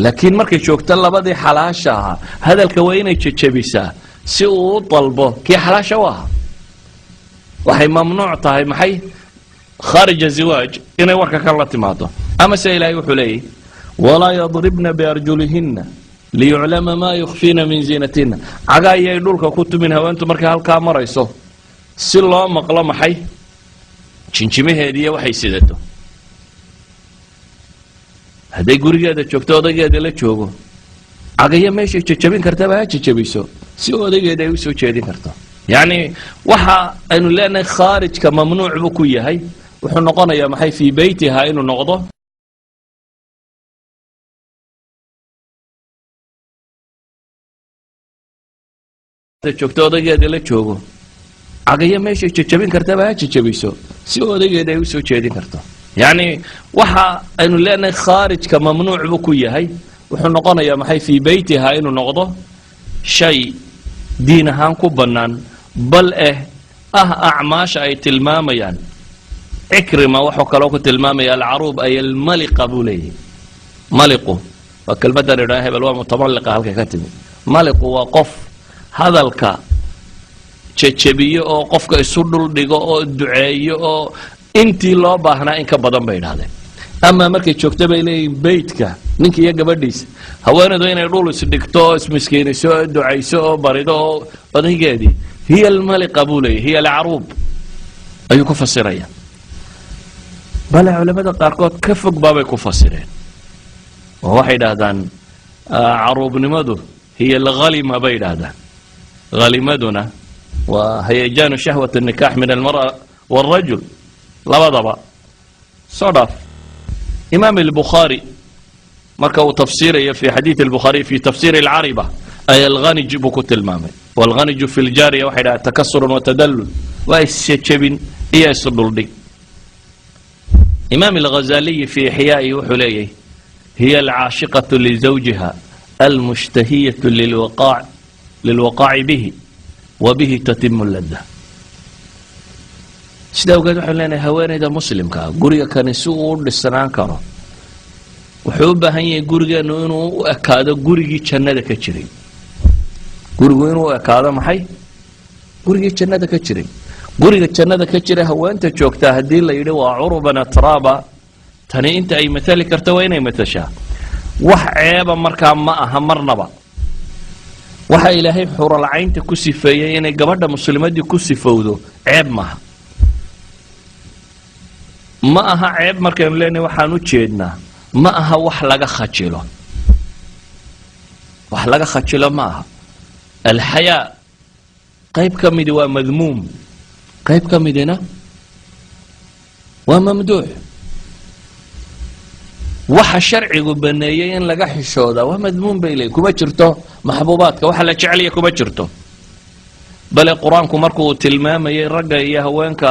Laakiin markay joogto labadii xalaasha ahaa, hadalka waa inay jejebisaa. Si uu u dalbo kii xalaasha u ahaa. Waxay mamnuuc tahay maxay? Khaarij aziwaaj inay warka kan la timaado. Ama se Ilaahay wuxuu leeyahy: "Walaa yadribna biarjulihinna liyuclama maa yukhfiina min ziinatihinna." Caga ayay dhulka ku tumin haweentu markay halkaa marayso, si loo maqlo maxay? Jinjimaheediiyo waxay sidato. Hadday gurigeeda joogto, odaygeeda la joogo, cagayo meeshay jajabin kartaba ha jajabiso, si odaygeeda ay usoo jeedin karto. Yacni waxa aynu leenahay khaarijka mamnuuc buu ku yahay, wuxuu noqonayaa maxay? Fii beytiha inuu noqdo. Joogto, odaygeeda la joogo, cagayo meeshay jajabin kartaba ha jajabiso, si odaygeeda ay usoo jeedin karto. Yacni waxa aynu leenahay khaarijka mamnuuc buu ku yahay, wuxuu noqonayaa maxay? Fii beytiha inuu noqdo shay diin ahaan ku bannaan, bal eh ah acmaasha ay tilmaamayaan. Cikrima wuxuu kaloo ku tilmaamaya alcaruub ay almaliqa buu leeyahy. Maliqu waa kelmaddan idhaa hebel waa mutamalliqa, halkay ka timi. Maliqu waa qof hadalka jejebiyo oo qofka isu dhuldhigo oo duceeyo oo intii loo baahnaa in ka badan, bay idhahdeen. Amaa markay joogto, bay leeyihin, beytka ninka iyo gabadhiisa, haweenaydu inay dhul isdhigto oo ismiskiiniso oo ducayso oo barido oo odaygeedii, hiya almaliqa buu leeyahy, hiya alcaruub ayuu ku fasiraya. Bale culamada qaarkood ka fog baabay ku fasireen oo waxay idhaahdaan caruubnimadu hiya alghalima bay idhaahdaan. Halimaduna waa hayajaanu shahwat الnikax min almar'a wاlrajul labadaba. Soo dhaaf, Imaam albukhaari marka uu tafsiirayo fi xadiid albukhaariy fi tafsiir alcariba ay alghanij buu ku tilmaamay. Walghaniju fi ljaariya waxay dhahaan takasurun watadallul, waa isjejebin iyo isdhuldhig. Imaam alghazaliyi fi ixyaa'i wuxuu leeyahy: hiya alcaashiqatu lizawjiha almushtahiyatu lilwaqaaci bihi wa bihi tatimu ladda. Sida awgeed waxaynu leenahay haweenayda muslimkaa guriga kani si uu u dhisnaan karo, wuxuu u baahan yahay gurigeennu inuu u ekaado gurigii jannada ka jiray. Gurigu inuu u ekaado maxay? Gurigii jannada ka jiray. Guriga jannada ka jira haweenta joogtaa, haddii la yidhi waa curuban atraaba, tani inta ay matali karto waa inay matashaa. Wax ceeba markaa ma aha marnaba. Waxa Ilaahay xuralcaynta ku sifeeyey inay gabadha muslimadii ku sifowdo ceeb maaha. Ma aha ceeb markaynu leenahay, waxaan u jeednaa ma aha wax laga khajilo. Wax laga khajilo ma aha. Alxayaa qayb ka midi waa madmuum, qayb ka midina waa mamduux. Waxa sharcigu baneeyey in laga xishoodaa waa madmuum, bay leeyiin. Kuma jirto maxbuubaadka, waxa la jecelya kuma jirto. Bale Qur-aanku markuu tilmaamayay ragga iyo haweenka,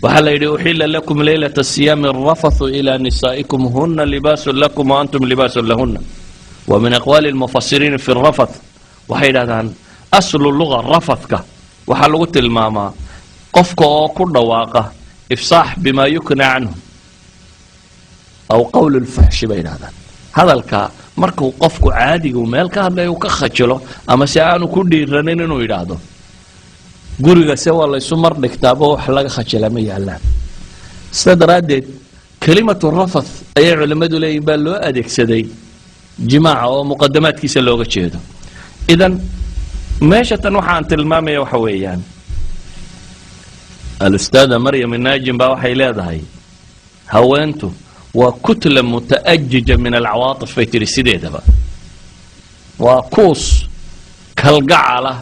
waxaa la yidhi: "Uxila lakum leylata siyaami arafathu ilaa nisaa'ikum, huna libaasun lakum wa antum libaasun lahuna." Wa min aqwaali lmufasiriin fi rafath waxay yidhahdaan aslu luga rafathka waxaa lagu tilmaamaa qofka oo ku dhawaaqa ifsaax bima yukna canhu aw qowl lfuxshi, bay yidhahdaan. Hadalka markuu qofku caadigu meel ka hadlaya uu ka khajilo ama si aanu ku dhiiranin inuu yidhaahdo. Guriga se waa laysu mar dhigtaaba, wax laga khajila ma yaalaan. Sida daraaddeed kelimatu rafath ayay culimmadu leeyihin baa loo adeegsaday jimaaca oo muqadamaadkiisa looga jeedo. Idan meesha tan waxaan tilmaamaya waxa weeyaan, alustaada Maryam naajim baa waxay leedahay haweentu waa kutla mutaajija min alcawaatif, bay tidhi. Sideedaba waa kuus kalgacalah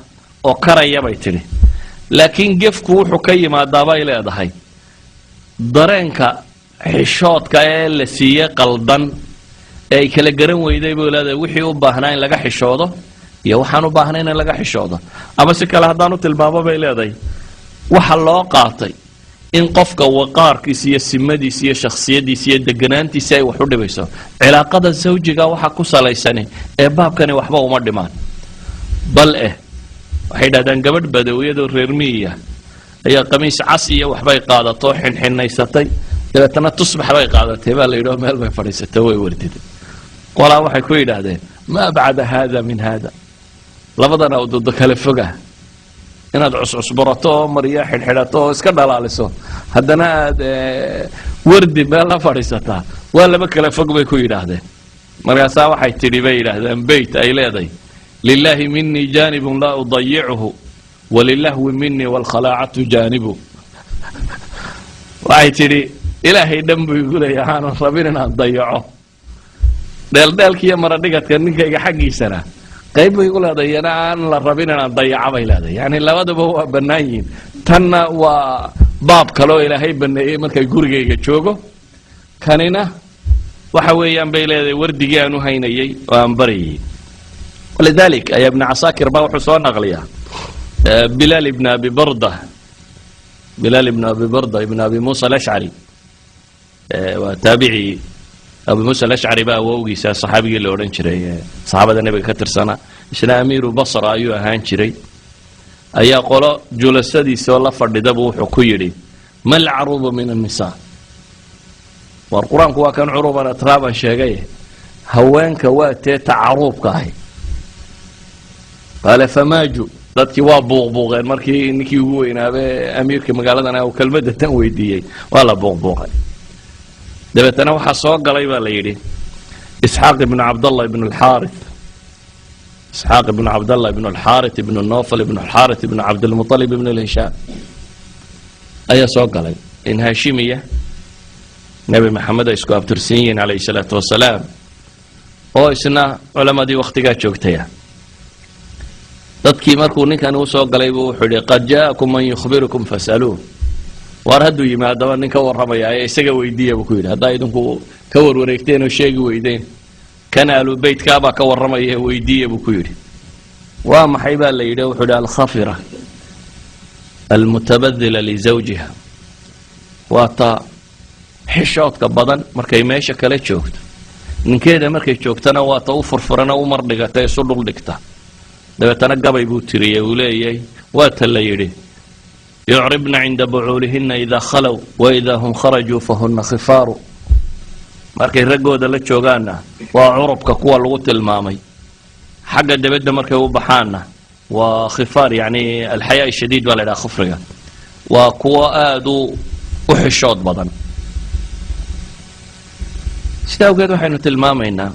oo karaya, bay tidhi. Laakiin gefku wuxuu ka yimaadaa, bay leedahay, dareenka xishoodka ee la siiyey qaldan ee ay kala garan weyday, buu leedahay, wixii u baahnaa in laga xishoodo iyo waxaan u baahnayn in laga xishoodo. Ama si kale haddaan u tilmaamo, bay leedahay, waxa loo qaatay in qofka waqaarkiisa iyo simadiisa iyo shakhsiyadiisa iyo deganaantiisa ay wax u dhibayso cilaaqada zawjiga waxa ku salaysani ee baabkani waxba uma dhimaan. Bal eh waxay dhahdaan gabadh badawiyadoo reer miyiya ayaa qamiis cas iyo waxbay qaadato, xinxinaysatay, dabeetana tusbax bay qaadatay, baa la yidhi, oo meel bay fadhiisatay, way wardiday. Qolaa waxay ku yidhaahdeen: "Ma abcada hada min hada." Labadan awdoodo kale foga, inaad cuscusbarato oo maryo xidhxidhato oo iska dhalaaliso, haddana aad wardi meel la fadhiisataa, waa laba kale fog, bay ku yidhaahdeen. Markaasaa waxay tidhi, bay yidhaahdeen, beyt ay leedahay: "لله مني جانب لا أضيعه، وللهو مني والخلاعة جانب." Waxay tidhi, Ilaahay dhan buu igu leeya aanan rabin inaan dayaco, dheeldheelkiiyo maradhigadka ninkayga xaggiisana qayb bay igu leedahay, iyana aan la rabin inaan dayaco, bay leedahay. Yani labadaba waa bannaan yihiin. Tanna waa baab kaleoo Ilaahay baneeyey markay gurigayga joogo. Kanina waxa weeyaan, bay leedahay, wardigii aan u haynayey oo aan barayay. ولذلك ayaa Ibn Casaakir baa wuxuu soo naqliyaa Bilaal ibn Abi Barda, Bilaal ibn Abi Barda ibn Abi Muusa Alashcari, waa taabici. Abi Muusa Alashcari baa awowgiisa, saxaabigii la odhan jiray, saxaabada Nebiga ka tirsanaa, isna amiiru Basra ayuu ahaan jiray, ayaa qolo julasadiisoo la fadhidabu wuxuu ku yidhi: "ما العروب من النساء?" War Qur-aanku waa kan عربا أترابا sheegay, haweenka waa tee ta caruubka ahi? قال فماجوا. Dadkii waa buuqbuuqeen markii ninkii ugu weynaabe, amiirka magaaladan, uu kelmadda tan weydiiyey. Waa la buuqbuuqay. Dabeetana waxaa soo galay, baa la yidhi, Isxaaq ibnu Cabdallah ibnu Alxaarith. Isxaaq ibnu Cabdallah ibnu Alxaarith ibnu Nofal ibnu Alxaarith ibnu Cabdilmuطalib ibnu Alhishaam ayaa soo galay, in Haashimiya, Nebi Maxamed ay isku abtirsan yihiin calayhi salaatu wasalaam, oo isna culammadii wakhtigaa joogtaya. Dadkii markuu ninkani usoo galay buu wuxuu yidhi: "قد جاءكم من يخبركم فاسألوه." Waar hadduu yimaadaba nin ka warramaya ee isaga weydiiya, buu ku yidhi. Haddaa idinku ka warwareegteen oo sheegi weydeen, kan aalubeytkaabaa ka warramaya ee weydiiya, buu ku yidhi. "Waa maxay?" baa la yidhi. Wuxuu yidhi: "الخفرة المتبذلة لزوجها." Waa ta xishoodka badan markay meesha kale joogto, ninkeeda markay joogtana waa ta u furfurana, u mardhigata, isu dhuldhigta. Dabeetana gabay buu tiriyey, uu leeyahay: waa ta la yidhi "يعربن عند بعولهن إذا خلوا، وإذا هم خرجوا فهن خفار." Markay raggooda la joogaanna waa curubka kuwa lagu tilmaamay, xagga debedda markay u baxaanna waa خفار. Yani الحياء الشديد baa la ydhaha khufriga, waa kuwo aada u xishood badan. Sida awgeed waxaynu tilmaamaynaa,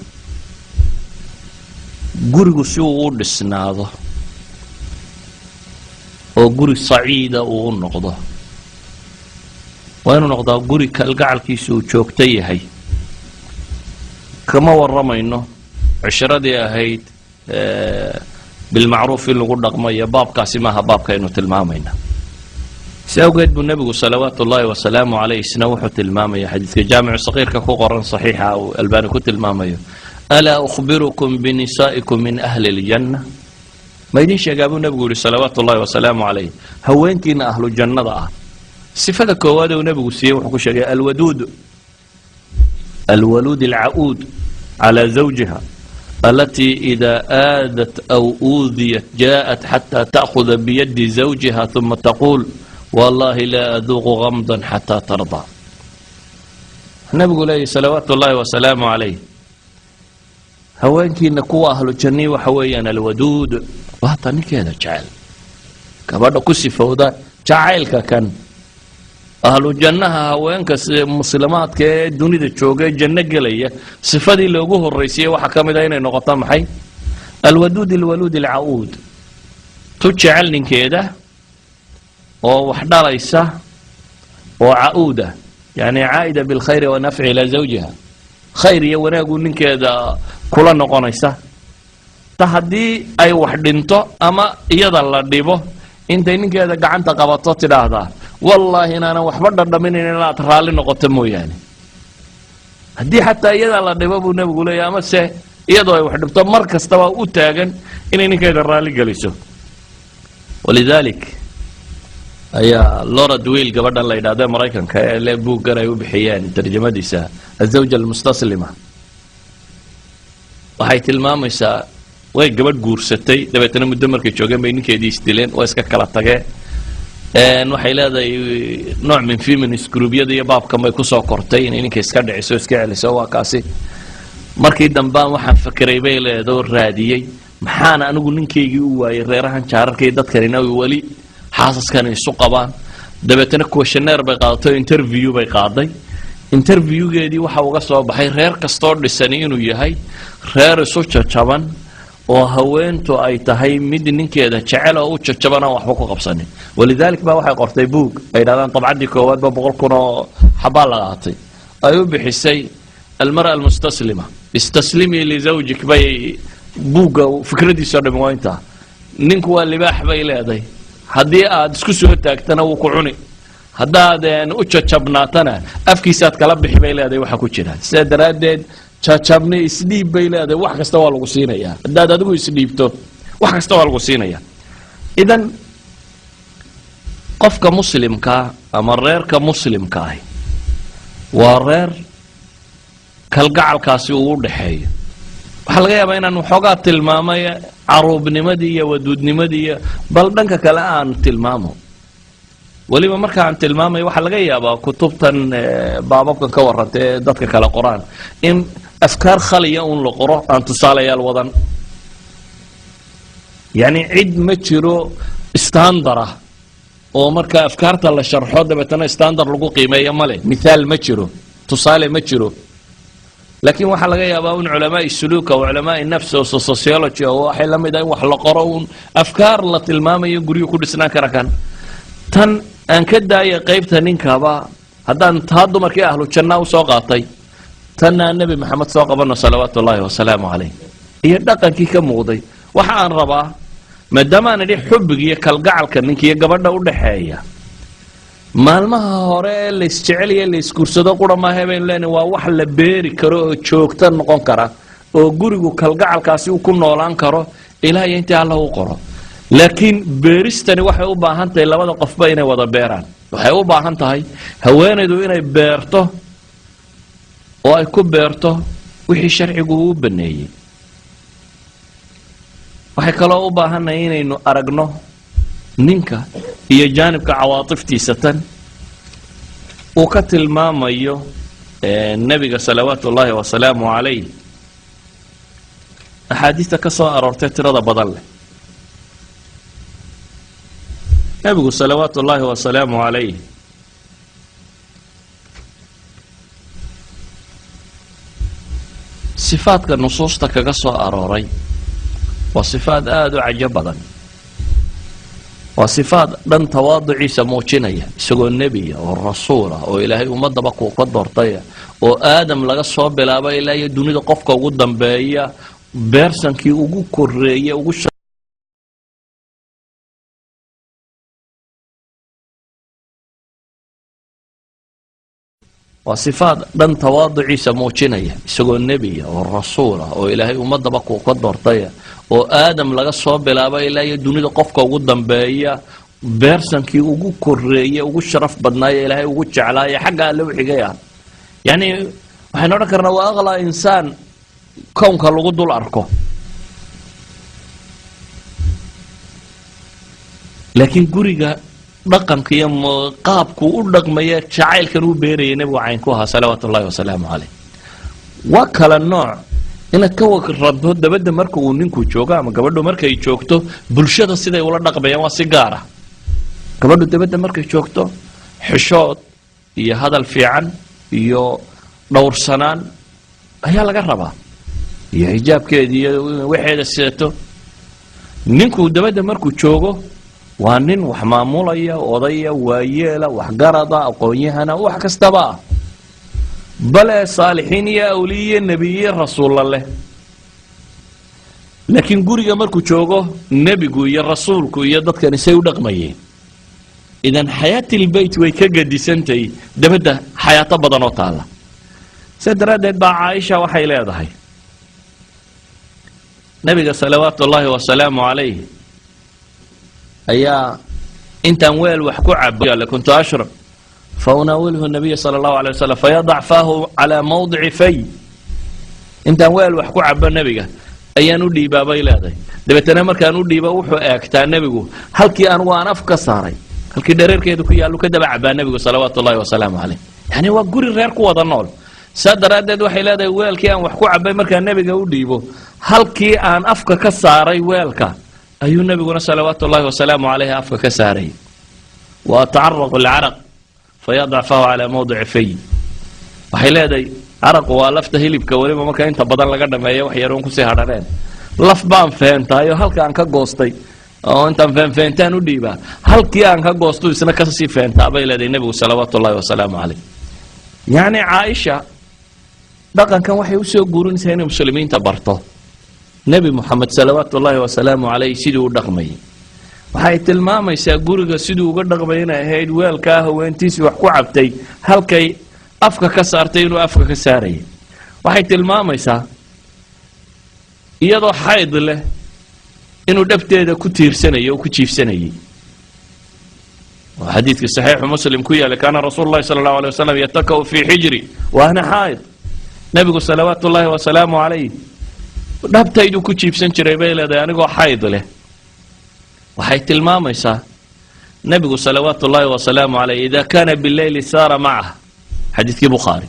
gurigu si uu u dhisnaado oo guri saciida uu u noqdo, waa inuu noqdaa guri kalgacalkiisu uu joogto yahay. Kama warramayno cishradii ahayd bilmacruuf in lagu dhaqmayo, baabkaasi maaha baabkaynu tilmaamayna. Si awgeed buu Nebigu صلوات الله وسلامه عليه isna wuxuu tilmaamaya, xadiidka Jaamicu Saqiirka ku qoran, saxiixa uu Albaani ku tilmaamayo: "ألا أخبركم بنسائكم من أهل الجنة?" Ma idin sheegaa, buu Nebigu yihi صلوات الله وسلامه عليه, haweenkiina ahlu jannada ah? Sifada koowaad uu Nebigu siiyey wuxuu ku sheegay الودود الولود العؤود على زوجها، التي إذا آذت أو أوذيت جاءت حتى تأخذ بيد زوجها ثم تقول: "والله لا أذوق غمضا حتى ترضى." Nabigu leeyahy صلوات الله وسلامه عليه, haweenkiina kuwa ahlu jannii waxa weeyaan الودود, waata ninkeeda jecel. Gabadha ku sifowda jacaylka kan ahlu jannaha, haweenka muslimaadka ee dunida jooga ee janno gelaya, sifadii loogu horraysiiyey waxaa ka mid a inay noqoto maxay? الودود الولود العؤود, tu jecel ninkeeda oo wax dhalaysa oo ca'uuda, yani عائدة بالخير والنفع إلى زوجها, khayr iyo wanaaguu ninkeeda kula noqonaysa. Ta haddii ay wax dhinto ama iyada la dhibo, intay ninkeeda gacanta qabato tidhaahdaa: "Wallaahi inaanan waxba dhadhaminayn inaad raalli noqoto mooyaane." Haddii xataa iyada la dhibo, buu Nebigu leeyahy, ama se iyadoo ay wax dhibto, mar kastaba u taagan inay ninkeeda raalli geliso. ولذلك ayaa Laura Dwil, gabadhan la yidhahda Maraykanka ee le buuggan ay u bixiyeen tarjamadiisa الزوجة المستسلمة, waxay tilmaamaysaa way gabadh guursatay. Dabeetana muddo markay joogeen bay ninkeedii isdileen, waa iska kala tageen. Waxay leedahay nooc min feminist group-yada iyo baabkan bay kusoo kortay inay ninka iska dhiciso, iska celiso. Waa kaasi. Markii dambaan waxaan fakeray, bay leedao raadiyey, Maxaana anigu ninkaygii u waayey, reerahan jaararkaiyo dadkanina weli xaasaskani isu qabaan? Dabeetana questionnaire bay qaadatay, interview bay qaaday. Interviewgeedii waxa uga soo baxay reer kastoo dhisani inuu yahay reer isu jajaban, oo haweentu ay tahay mid ninkeeda jecel oo u jajaban, aan waxba ku qabsanin. Walidalik baa waxay qortay buug ay dhahdaan dabcaddii koowaadba 100,000 oo xabaa la qaatay, ay u bixisay "المرأة المستسلمة". "استسلمي لزوجك" bay buugga fikradiisoo dhami waa intaa. Ninku waa libaax, bay leedahay. Haddii aad isku soo taagtana wuu ku cuni, haddaad u jajabnaatana afkiisaad kala bixi, bay leedahay. Waxa ku jira sidaa daraaddeed jajabni, isdhiib, bay leedahay. Wax kasta waa lagu siinayaa haddaad adigu isdhiibto, wax kasta waa lagu siinaya. Idan qofka muslimkaa ama reerka muslimka ahi waa reer kalgacalkaasi uu u dhaxeeyo. Waxaa laga yaabaa inaan waxoogaa tilmaamay caruubnimadii iyo waduudnimadii iyo bal dhanka kale aan tilmaamo. Weliba marka aan tilmaamayo, waxaa laga yaabaa kutubtan baababkan ka warranta ee dadka kale qoraan in afkaar khaliya un la qoro, aan tusaalayaal wadan. Yacni cid ma jiro standard ah oo marka afkaarta la sharxo dabeetana standard lagu qiimeeyo male. Mithaal ma jiro, tusaale ma jiro. Laakiin waxaa laga yaabaa un culamaai suluuka o culamaai nafs oo sociology oo waxay la mid ah in wax la qoro, un afkaar la tilmaamayo guryu ku dhisnaan kara. Kan tan aan ka daaya qaybta ninkaba, haddaan taa dumarkii ahlu jannaa usoo qaatay, tanaa Nebi Maxamed soo qabano salawaatu ullaahi wasalaamu calayh iyo dhaqankii ka muuqday. Waxa aan rabaa, maadaama aan idhi xubbiga iyo kalgacalka ninka iyo gabadha u dhaxeeya maalmaha hore ee laysjeceliya, laysguursado qura maahe, baynu leenahay waa wax la beeri karo oo joogto noqon kara, oo gurigu kalgacalkaasi uu ku noolaan karo ilaa iyo intii Alla u qoro. Laakiin beeristani waxay u baahan tahay labada qofba inay wada beeraan. Waxay u baahan tahay haweenaydu inay beerto oo ay ku beerto wixii sharcigu uu baneeyey. Waxay kaloo u baahannahay inaynu aragno ninka iyo jaanibka cawaatiftiisa, tan uu ka tilmaamayo nebiga salawaatu ullaahi wasalaamu calayh axaadiista ka soo aroortay tirada badan leh. Nebigu salawaatu ullaahi wasalaamu calayh sifaadka nusuusta kaga soo arooray waa sifaad aada u cajo badan, waa sifaad dhan tawaaduciisa muujinaya, isagoo nebiya oo rasuula oo Ilaahay ummadaba kuu ka doortaya, oo Aadam laga soo bilaabo ilaa iyo dunida qofka ugu dambeeya beersankii ugu koreeya ugu. Waa sifaad dhan tawaaduciisa muujinaya, isagoo nebiya oo rasuula oo Ilaahay ummadaba kuu ka doortaya, oo Aadam laga soo bilaabo ilaa iyo dunida qofka ugu dambeeya beersankii ugu koreeya, ugu sharaf badnaayo, Ilaahay ugu jeclaayo, xagga Alle u xigay ah. Yacni waxaynu odhan karnaa waa aqlaa insaan kownka lagu dul arko. Laakiin guriga dhaqanka iyo qaabku u dhaqmaya, jacaylkan uu beerayay nebigu caynku ahaa salawaatu ullahi wasalaamu caleyh, waa kala nooc. Inaad ka waranto dabadda marka uu ninku joogo ama gabadhu markay joogto, bulshada siday ula dhaqmayaan waa si gaar ah. Gabadhu dabadda markay joogto xishood iyo hadal fiican iyo dhowrsanaan ayaa laga rabaa, iyo xijaabkeeda iyo waxeeda sidato. Ninku dabadda markuu joogo waa nin wax maamulaya, odaya, waayeela, waxgarada, aqoon-yahana, wax kastaba ah, bale saalixiin iyo awliye iyo nebiye, rasuulla leh. Laakiin guriga markuu joogo nebigu iyo rasuulku iyo dadkani say u dhaqmayeen? Idan xayaatilbeyt way ka gadisantay dabadda xayaato badan oo taalla. Sidaa daraaddeed baa Caaisha waxay leedahay, nebiga salawaatu ullaahi wasalaamu calayh ayaa intaan weel wax ku cabo, كنت أشرب فأناوله النبي صلى الله عليه وسلم فيضع فاه على موضع في. Intaan weel wax ku cabo nebiga ayaan u dhiibaa, bay leedahay. Dabeetana markaan u dhiibo wuxuu eegtaa nebigu halkii anugu aan af ka saaray, halkii dhareerkeedu ku yaallu ka daba cabaa nebigu salawaatu ullahi wasalaamu caleyh. Yani waa guri reer ku wada nool. Saa daraaddeed waxay leedahay, weelkii aan wax ku cabay markaan nebiga u dhiibo Halkii aan afka ka saaray weelka ayuu Nebiguna salawaatu ullahi wasalaamu calayhi afka ka saaray. وأتعرق العرق فيضع فاه على موضع في. Waxay leedahay, caraqu waa lafta hilibka, weliba marka inta badan laga dhameeyo wax yaroon kusii hadhaneen. Laf baan feentaayoo halka aan ka goostay oo intaan feenfeentaan u dhiibaa, halkii aan ka goosto isna kasii feentaa, bay leedahay Nebigu salawaatu ullahi wasalaamu calayh. Yacni Caaisha dhaqankan waxay usoo guurinaysaa inay muslimiinta barto Nebi Moxamed salawaatu ullaahi wasalaamu calayh siduu u dhaqmayay. Waxay tilmaamaysaa guriga siduu uga dhaqmay inay ahayd weelkaa haweentiisii wax ku cabtay halkay afka ka saartay inuu afka ka saarayay. Waxay tilmaamaysaa iyadoo xayd leh inuu dhabteeda ku tiirsanayay oo ku jiifsanayay, oo xadiidka Saxiixu Muslim ku yaallay: كان رسول الله صلى الله عليه وسلم يتكأ في حجري وأنا حائض. Nebigu salawaatu ullaahi wasalaamu calayh dhabtayduu ku jiibsan jiray, bay leedahay, anigoo xayd leh. Waxay tilmaamaysaa nebigu salawaatu ullaahi wasalaamu calayh إذا كان بالليل سار معه, xadiidkii Bukhaari.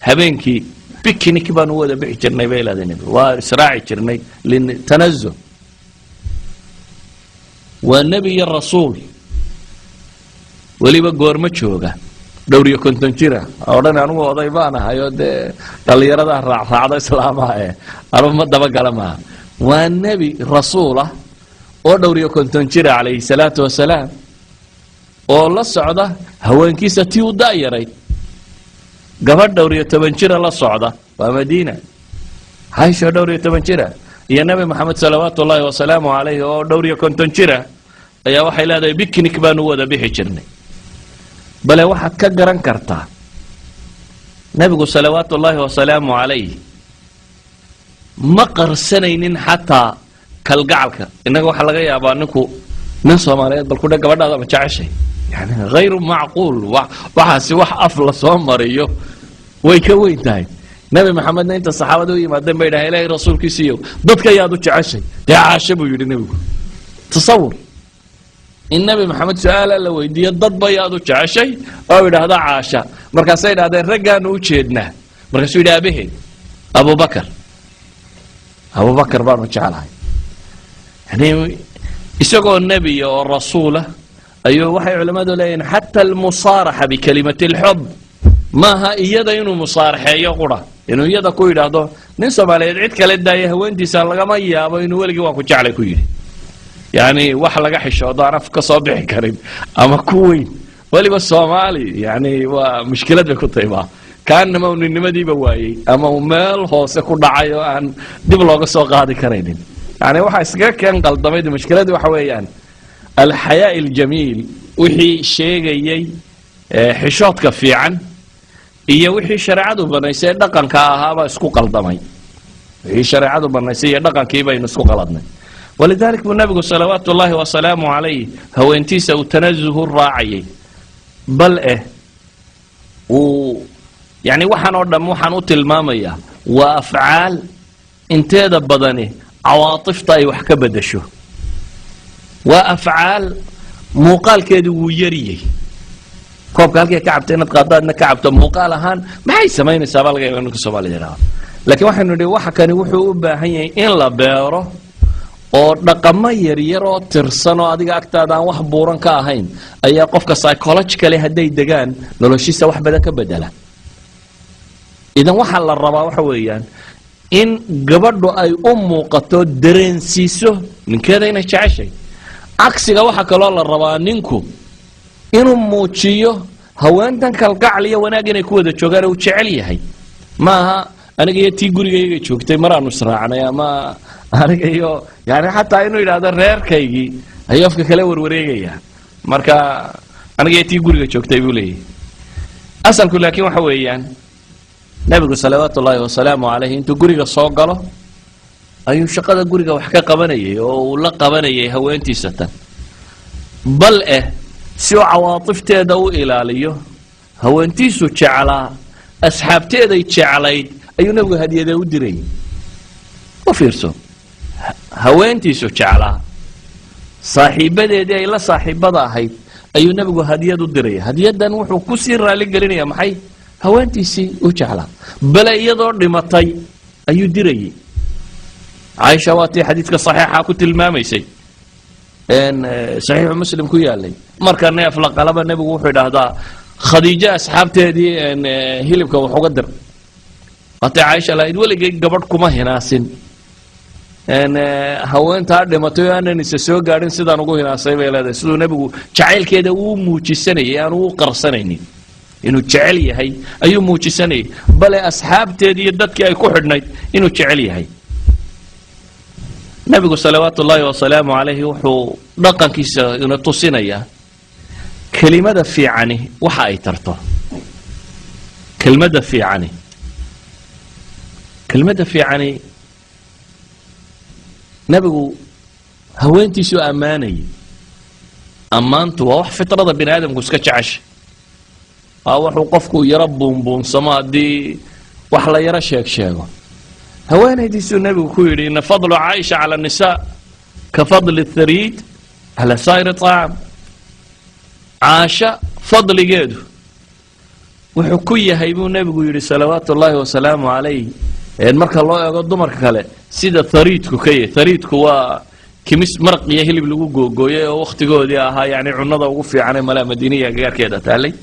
Habeenkii picnic baan u wada bixi jirnay, bay leedahay nebigu, waa israaci jirnay للتنزه. Waa nebi iyo rasuul, weliba goormo jooga? Dhowr iyo 50 jira. Odhan anugu oday baan ahay oo dee dhallinyarada raacraacda islaamaha e anugu ma dabagala maaha. Waa nebi rasuul ah oo dhowr iyo 50 jira calayhi salaatu wasalaam, oo la socda haweenkiisa tii u da'yarayd, gabadh dhowr iyo toban jira la socda. Waa Madiina. Caisha dhowr iyo toban jira iyo Nebi Moxamed salawaatu ullaahi wasalaamu calayh oo dhowr iyo 50 jira ayaa waxay leedahay picnic baanu wada bixi jirnay. Bale waxaad ka garan kartaa nebigu salawaatu ullaahi wasalaamu calayh ma qarsanaynin xataa kalgacalka. Innaga waxaa laga yaabaa ninku, nin Soomaaliyeed, bal kudhe gabadhaada ma jeceshay? Yani hayru macquul. Waxaasi wax af la soo mariyo way ka weyn tahay. Nebi Maxamedna inta saxaabada u yimaadeen bay dhahay: "Ilaahay rasuulkiisiiyo, dadka yaad u jeceshay?" "Dee Caasho," buu yidhi nebigu. Tasawur in Nebi Maxamed su-aala la weydiiyo, "Dadba yaad u jeceshay?" oo idhaahda "Caasha." Markaasay idhahdeen: "Raggaanu u jeednaa." Markaasuu yidhi: "Aabaheed Abubakar, Abubakar baanu jeclahay." Yani isagoo nebiya oo rasuula ayuu, waxay culimmadu leeyihin, xataa المصارحة بكلمة الحب maaha iyada inuu musaaraxeeyo qura, inuu iyada ku yidhaahdo. Nin Soomaaliyeed, cid kale daaya, haweentiisa lagama yaabo inuu weligii "waan ku jeclay" ku yidhi. Yani wax laga xishoodo aan af ka soo bixi karin ama ku weyn, weliba Soomaali, yani waa mushkilad bay ku tahay. Kaanama uu ninnimadiiba waayey ama uu meel hoose ku dhacay oo aan dib looga soo qaadi karaynin. Yani waxaa iskaga keen qaldamay. Mushkiladii waxa weeyaan الحياء الجميل, wixii sheegayey xishoodka fiican, iyo wixii shareecadu banaysay ee dhaqanka ahaabaa isku qaldamay. Wixii shareecadu banaysay iyo dhaqankii baynu isku qaladnay. ولذلك buu nabigu salawaatu ullaahi wasalaamu calayh haweentiisa uu tanazuhu raacayay. Bal uu yani waxaan oo dham waxaan u tilmaamayaa waa afcaal inteeda badani cawaatifta ay wax ka bedasho. Waa afcaal muuqaalkeedu wuu yariyey. Koobka halkay ka cabto inaad qaado, adna ka cabto, muuqaal ahaan maxay samaynaysaa baa laga yaba ninka Soomaalida yidhahdo. Laakiin waxaynu nidhi waxa kani wuxuu u baahan yahay in la beero, oo dhaqamo yaryar oo tirsan oo adiga agtaada aan wax buuran ka ahayn ayaa qofka psychologically hadday degaan noloshiisa wax badan ka bedela. Idan waxaa la rabaa waxa weeyaan in gabadhu ay u muuqato, dareensiiso ninkeeda inay jeceshay. Cagsiga waxaa kaloo la rabaa ninku inuu muujiyo haweentan kalgacal iyo wanaag inay ku wada joogaan uu jecel yahay. Maaha aniga iyo tii gurigayga joogtay maraanu israacnay, ama aniga iyo, yani xataa inuu yidhaahdo reerkaygii ayuu afka kala warwareegaya. Marka aniga iyo tii guriga joogtay buu leeyahy asalku. Laakiin waxa weeyaan nabigu salawaatu ullaahi wasalaamu calayh intuu guriga soo galo ayuu shaqada guriga wax ka qabanayay oo uu la qabanayay haweentiisa tan. Bal si uu cawaatifteeda u ilaaliyo, haweentiisu jeclaa, asxaabteeday jeclayd ayuu nabigu hadiyadee u dirayay. U fiirso, haweentiisu jeclaa, saaxiibadeedii ay la saaxiibada ahayd ayuu nebigu hadiyad u diraya. Hadiyaddan wuxuu kusii raali gelinaya maxay? Haweentiisii u jeclaa. Bale iyadoo dhimatay ayuu dirayay. Caaisha waa tii xadiidka saxiixa ku tilmaamaysay, Saxiixu Muslim ku yaalay, marka neef la qalaba nebigu wuxuu idhaahdaa Khadiijo asxaabteedii hilibka wax uga dir. Waatay Caaisha lahayd, weligay gabadh kuma hinaasin haweentaa dhimatay oo aanan isa soo gaadhin sidaan ugu hinaasay, bay leedahay. Siduu nebigu jacaylkeeda uu muujisanayay, aanu u qarsanaynin inuu jecel yahay ayuu muujisanayay, bale asxaabteedii iyo dadkii ay ku xidhnayd inuu jecel yahay. Nebigu salawaatu ullaahi wasalaamu calayhi wuxuu dhaqankiisa ina tusinayaa kelimada fiicani waxa ay tarto. Kelmadda fiicani, kelmadda fiicani. Nebigu haweentiisuu ammaanayay. Ammaantu waa wax fitrada bini aadamku iska jecesha, waa wuxuu qofku yaro buunbuunsamo haddii wax la yaro sheeg sheego. Haweenaydiisuu nebigu ku yidhi, ina fadlu Caaisha cala الnisaa ka fadli الthariid cala saa'ir الطacaam. Caasha fadligeedu wuxuu ku yahay, buu nebigu yidhi salawaatu ullaahi wasalaamu calayh, marka loo eego dumarka kale sida thariidku ka yahay. Thariidku waa kimis maraq iyo hilib lagu googooyay oo wakhtigoodii ahaa, yani cunada ugu fiicanee malaa Madiiniya agagaarkeeda taalay,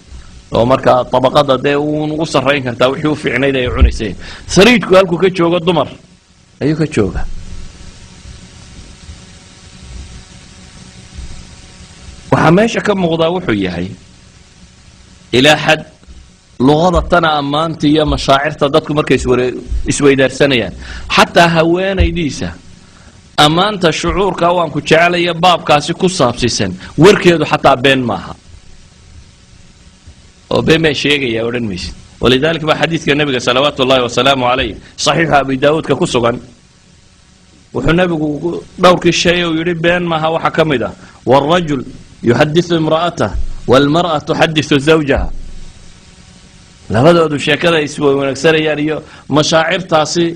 oo markaa tabaqada dee uun ugu sarrayn kartaa wixii u fiicnayd ay cunaysay. Thariidku halkuu ka joogo dumar ayuu ka jooga. Waxaa meesha ka muuqdaa wuxuu yahay ilaa xad luqada tana ammaanta iyo mashaacirta dadku markay isweydaarsanayaan, xataa haweenaydiisa ammaanta shucuurka waan ku jecelaya baabkaasi ku saabsiisan, warkeedu xataa been maaha oo been baan sheegaya odhan maysid. Walidaalika baa xadiidka nebiga salawaatu ullahi wasalaamu calayh, Saxiixa Abi Daawuudka ku sugan, wuxuu nebigu dhowrkii shay uu yidhi been maaha waxaa ka mid ah waalrajul yuxadiثu imra'atah waalmar'a tuxadiثu zawjaha. Labadoodu sheekada iswanaagsanayaan iyo mashaacirtaasi,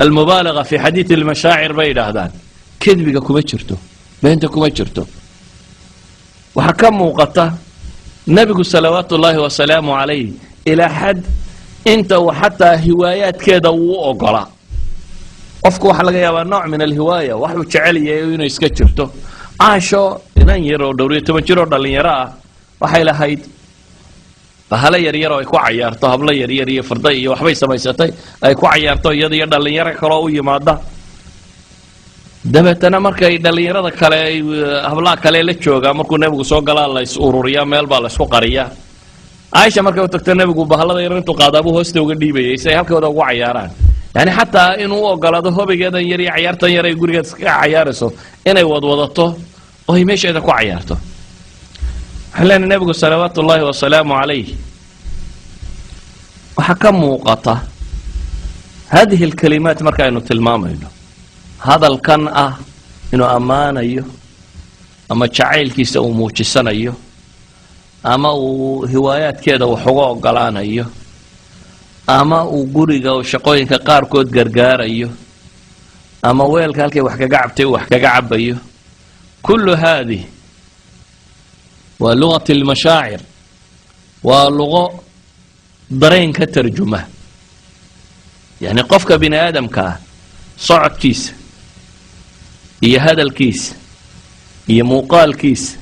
almubaalaga fi xadiidi almashaacir bay yidhaahdaan, kedbiga kuma jirto, beenta kuma jirto. Waxaa ka muuqata nebigu salawaatu ullaahi wasalaamu calayh ilaa xad inta uu xataa hiwaayaadkeeda uu u ogolaa. Qofku waxaa laga yaabaa nooc min alhiwaaya, waxuu jecel yahay inay iska jirto. Caasho inan yar oo dhowr iyo toban jir oo dhallinyaro ah waxay lahayd bahalo yaryar oo ay ku cayaarto, hablo yaryar iyo farda iyo waxbay samaysatay ay ku cayaarto iyada iyo dhallinyaro kaloo u yimaada. Dabeetana markay dhallinyarada kale ay hablaha kale la joogaa, markuu nebigu soo galaa la is ururiyaa, meel baa la isku qariyaa. Caaisha markay u tagto, nebigu bahalada yar intuu qaadaabuu hoosta uga dhiibayay si ay halkooda ugu cayaaraan. Yani xataa inuu u ogolaado hobigeedan yar iyo cayaartan yar ay gurigeed iskaga cayaarayso inay wadwadato oo ay meesheeda ku cayaarto. Waxaan leenahay, nebigu salawaatu ullaahi wasalaamu calayh waxaa ka muuqata hadihi alkalimaat markaaynu tilmaamayno hadalkan ah inuu ammaanayo ama jacaylkiisa uu muujisanayo ama uu hiwaayaadkeeda wax uga ogolaanayo ama uu guriga shaqooyinka qaarkood gargaarayo ama weelka halkay wax kaga cabtay uu wax kaga cabayo, kullu haadih waa lugat almashaacir, waa luqo dareen ka tarjuma. Yacni qofka bini aadamka ah socodkiisa iyo hadalkiisa iyo muuqaalkiisa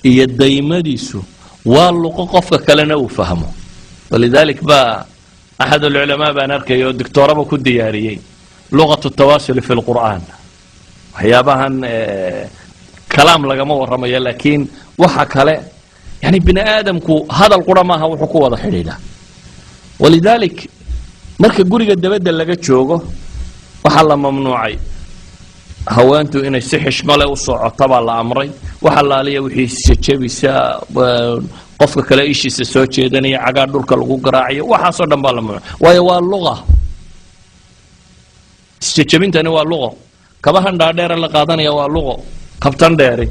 iyo daymadiisu waa luqo qofka kalena uu fahmo. Walidalik baa axad alculamaa baan arkay oo doctooraba ku diyaariyey luqat الtawasuli fi lqur'aan. Waxyaabahan kalaam lagama warramayo, laakiin waxa kale, yani bini aadamku hadal qura maaha wuxuu ku wada xidhiidha. Walidalik marka guriga dabadda laga joogo waxaa la mamnuucay haweentu inay si xishmale u socoto baa la amray. Waxa laaliya wixii jejebisa, qofka kale ishiisa soo jeedanaya, cagaa dhulka lagu garaacayo, waxaasoo dhan baa la mamnuucay. Waayo, waa luqa isjejebintani, waa luqo. Kabahan dhaadheere la qaadanaya waa luqo. Kabtan dheeri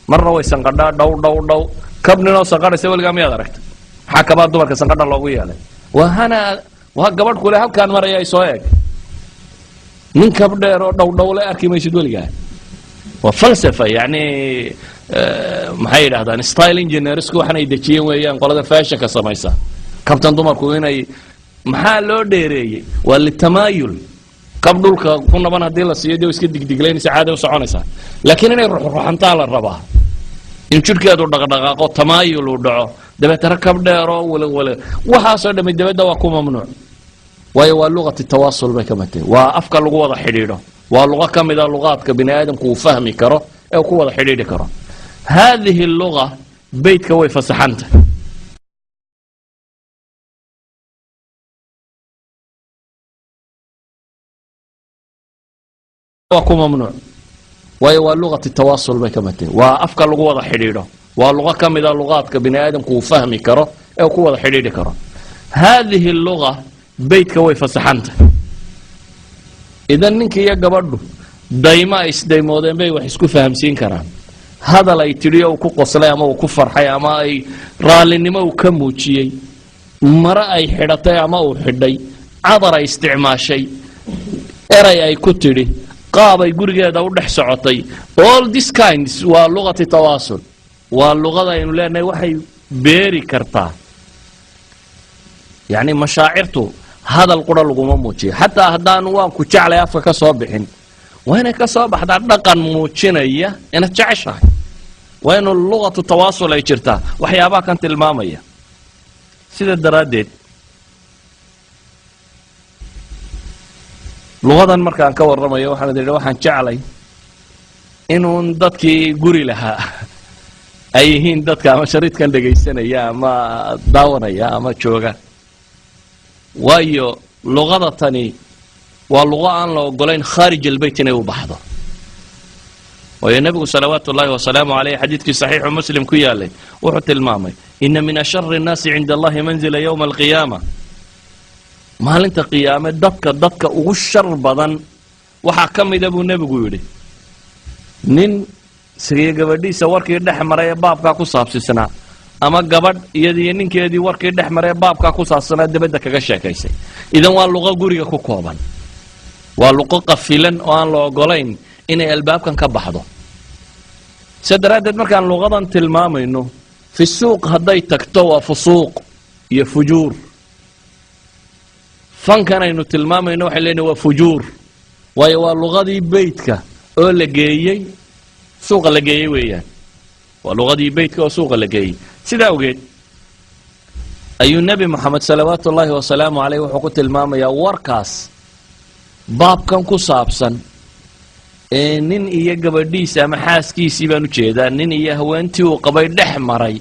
marna way sanqadhaa, dhow dhow dhow. Kab ninoo sanqadhaysa weligaa miyaad aragta? Maxaa kabaa dumarka sanqadha loogu yeelay? Waa hana, waa gabadh kule halkaan maraya ay soo eeg. Nin kab dheer oo dhowdhowle arki maysid weligaa. Waa falsafa, yani maxay yidhahdaan, style engineersku waxan ay dejiyeen weeyaan, qolada fashionka samaysa. Kabtan dumarku inay maxaa loo dheereeyey? Waa litamaayul. Kab dhulka ku naban haddii la siiyo, dee iska digdiglaynaysa, caada u soconaysaa. Laakiin inay ruxruxantaa la rabaa, in jidhkeedu dhaqdhaqaaqo, tamaayul uu dhaco, dabeetana kab dheeroo wale waxaasoo dhammi dabadda waa ku mamnuuc. Waayo, waa luqati tawaasul bay ka mid tahay, waa afka lagu wada xidhiidho, waa luqo ka mida luqaadka bini aadamku uu fahmi karo ee uu ku wada xidhiidhi karo. Haadihi luga beytka way fasaxanta. Waa ku mamnuuc, waayo waa luqati tawaasul bay ka mid tahay, waa afka lagu wada xidhiidho, waa luqo ka mida luqaadka bini aadamku uu fahmi karo ee uu ku wada xidhiidhi karo. Haadihi luga beytka way fasaxanta. Idan ninka iyo gabadhu daymo ay isdaymoodeen bay wax isku fahamsiin karaan, hadal ay tidhi oo uu ku qoslay ama uu ku farxay ama ay raallinimo uu ka muujiyey, mare ay xidhatay ama uu xidhay, cadar ay isticmaashay, eray ay ku tidhi, qaabay gurigeeda u dhex socotay. All this kinds waa luqati tawaasul, waa luqada aynu leenahay waxay beeri kartaa. Yacni mashaacirtu hadal qura laguma muujiyo. Xataa haddaan "waan ku jeclay" afka ka soo bixin, waa inay ka soo baxdaa dhaqan muujinaya inaad jeceshahay. Waa inuu luqatu tawaasul ay jirtaa, waxyaabaha kan tilmaamaya. Sida daraaddeed luqadan markaan ka warramayo, waxaan idhi waxaan jeclay inuun dadkii guri lahaa ay yihiin dadka ama shariidkan dhegaysanaya ama daawanaya ama jooga. Waayo, luqada tani waa luqo aan la ogolayn khaarij albeyt inay u baxdo. Waayo, nebigu salawaatu ullahi wasalaamu caleyh, xadiidkii saxiixu Muslim ku yaalay, wuxuu tilmaamay: ina min ashari الnaasi cinda Allahi manzila yowma alqiyaama, maalinta qiyaame dadka ugu shar badan waxaa ka mida, buu nebigu yidhi, nin isagiyo gabadhiisa warkii dhex maray ee baabkaa ku saabsisnaa, ama gabadh iyadiyo ninkeedii warkii dhex maray ee baabkaa ku saabsanaa dabadda kaga sheekaysay. Idan waa luqo guriga ku kooban, waa luqo qafilan oo aan la ogolayn inay albaabkan ka baxdo. Sida daraaddeed markaan luqadan tilmaamayno, fi suuq hadday tagto waa fusuuq iyo fujuur. Fankan aynu tilmaamayno waxay lenahy waa fujuur. Waayo, waa luqadii beytka oo la geeyey suuqa la geeyey weeyaan, waa luqadii beytka oo suuqa la geeyey. Sidaa awgeed ayuu Nebi Moxamed salawaatu ullaahi wasalaamu caleyh wuxuu ku tilmaamayaa warkaas baabkan ku saabsan ee nin iyo gabadhiisa ama xaaskiisii baan ujeedaa, nin iyo haweentii uu qabay dhex maray,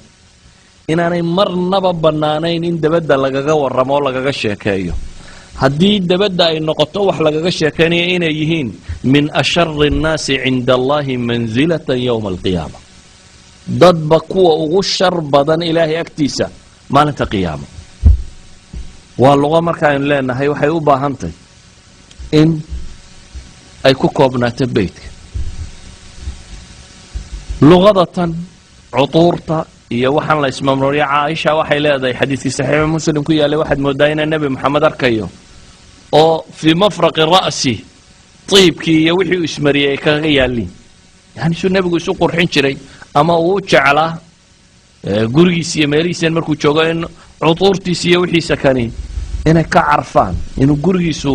inaanay marnaba bannaanayn in dabadda lagaga warramo oo lagaga sheekeeyo. Haddii dabadda ay noqoto wax lagaga sheekaynayo, inay yihiin min ashari الnaasi cinda Allahi mansilatan yowma alqiyaama, dadba kuwa ugu shar badan Ilaahay agtiisa maalinta qiyaama. Waa luqo marka aynu leenahay waxay u baahantahy in ay ku koobnaato beytka. Luqada tan cutuurta iyo waxaan la ismamrooriya, Caaisha waxay leedahay, xadiidkii saxiixu Muslim ku yaalay, waxaad moodaa inaan Nebi Moxamed arkayo oo fii mafraqi ra'si tiibkii iyo wixii uu ismariyey ay kaga yaalliin. Yani suu nebigu isu qurxin jiray ama uu u jeclaa gurigiisa iyo meelihiisan markuu joogo in cutuurtiisa iyo wixiisa kani inay ka carfaan inuu gurigiisu.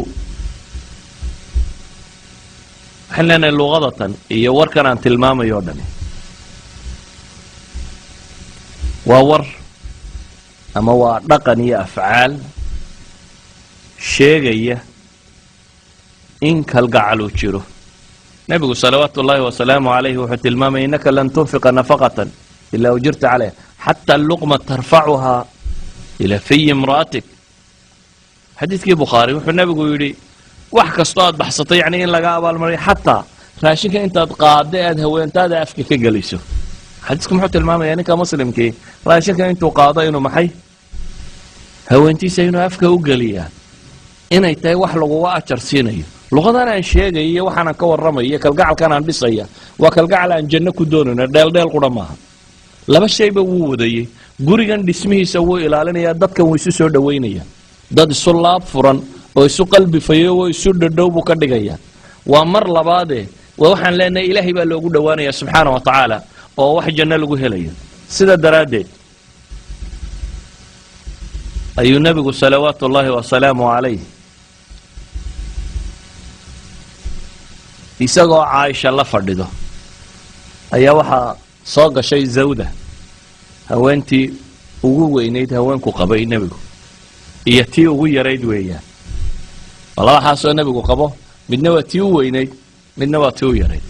Waxaan leenahay luqadatan iyo warkan aan tilmaamayo o dhami waa war ama waa dhaqan iyo afcaal sheegaya in kalgacaluu jiro. Nebigu salawaatu ullaahi wasalaamu calayhi wuxuu tilmaamaya: innaka lan tunfiqa nafaqatan ilaa ujirta calayha, xata luqma tarfacuhaa ilaa fiyi imra'atik. Xadiidkii Bukhaari wuxuu nebigu yidhi: wax kastoo aad baxsatay, yacni in laga abaalmariyo, xataa raashinka intaad qaadda aad haweentaada afka ka geliso. Xadiisku muxuu tilmaamayaa? Ninka muslimkii raashinka intuu qaado inuu maxay haweentiisa inuu afka u geliyaa inay tahay wax laguga ajar siinayo. Luqadan aan sheegaya iyo waxaanan ka warramaya iyo kalgacalkan aan dhisaya waa kalgacal aan janno ku doonayno, dheeldheel qura maaha. Laba shayba wuu wadayey: gurigan dhismihiisa wuu ilaalinayaa, dadkan wuu isu soo dhowaynaya, dad isu laab furan oo isu qalbi fayo oo isu dhadhow buu ka dhigaya. Waa mar labaadee, waa waxaan leenahay Ilaahay baa loogu dhowaanaya subxaana wa tacaala, oo wax janno lagu helayo. Sida daraaddeed ayuu nebigu salawaatu ullaahi wasalaamu calayh Isagoo Caaisha la fadhido ayaa waxaa soo gashay Zawda, haweentii ugu weynayd haweenku qabay nebigu iyo tii ugu yarayd weeyaan. Waa laba xaasoo nebigu qabo, midna waa tii u weynayd, midna waa tii u yarayd.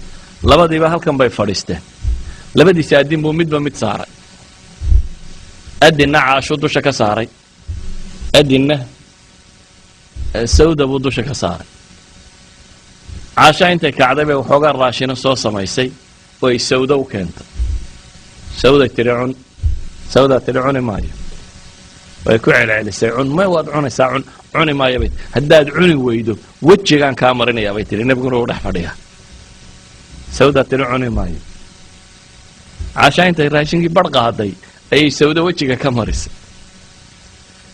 Labadiiba halkan bay fadhiisteen. Labadiisa addin buu midba mid saaray. Adinna Caashuu dusha ka saaray, adinna Sawda buu dusha ka saaray. Caasha intay kacday bay waxoogaa raashino soo samaysay oo ay Sawda u keentay. Sawday tidhi, "Cun." Sawdaa tidhi, "Cuni maayo." Way ku celcelisay, "Cun." "May, waad cunaysaa, cun." "Cuni maayo," bay. "Haddaad cuni weydo, wejigaan kaa marinayaa," bay tidhi. Nebiguna uu dhex fadhiyaa. Sawdaa tidhi, "Cuni maayo." Caasha intay raashinkii barh qaaday ayay Sawda wejiga ka marisay.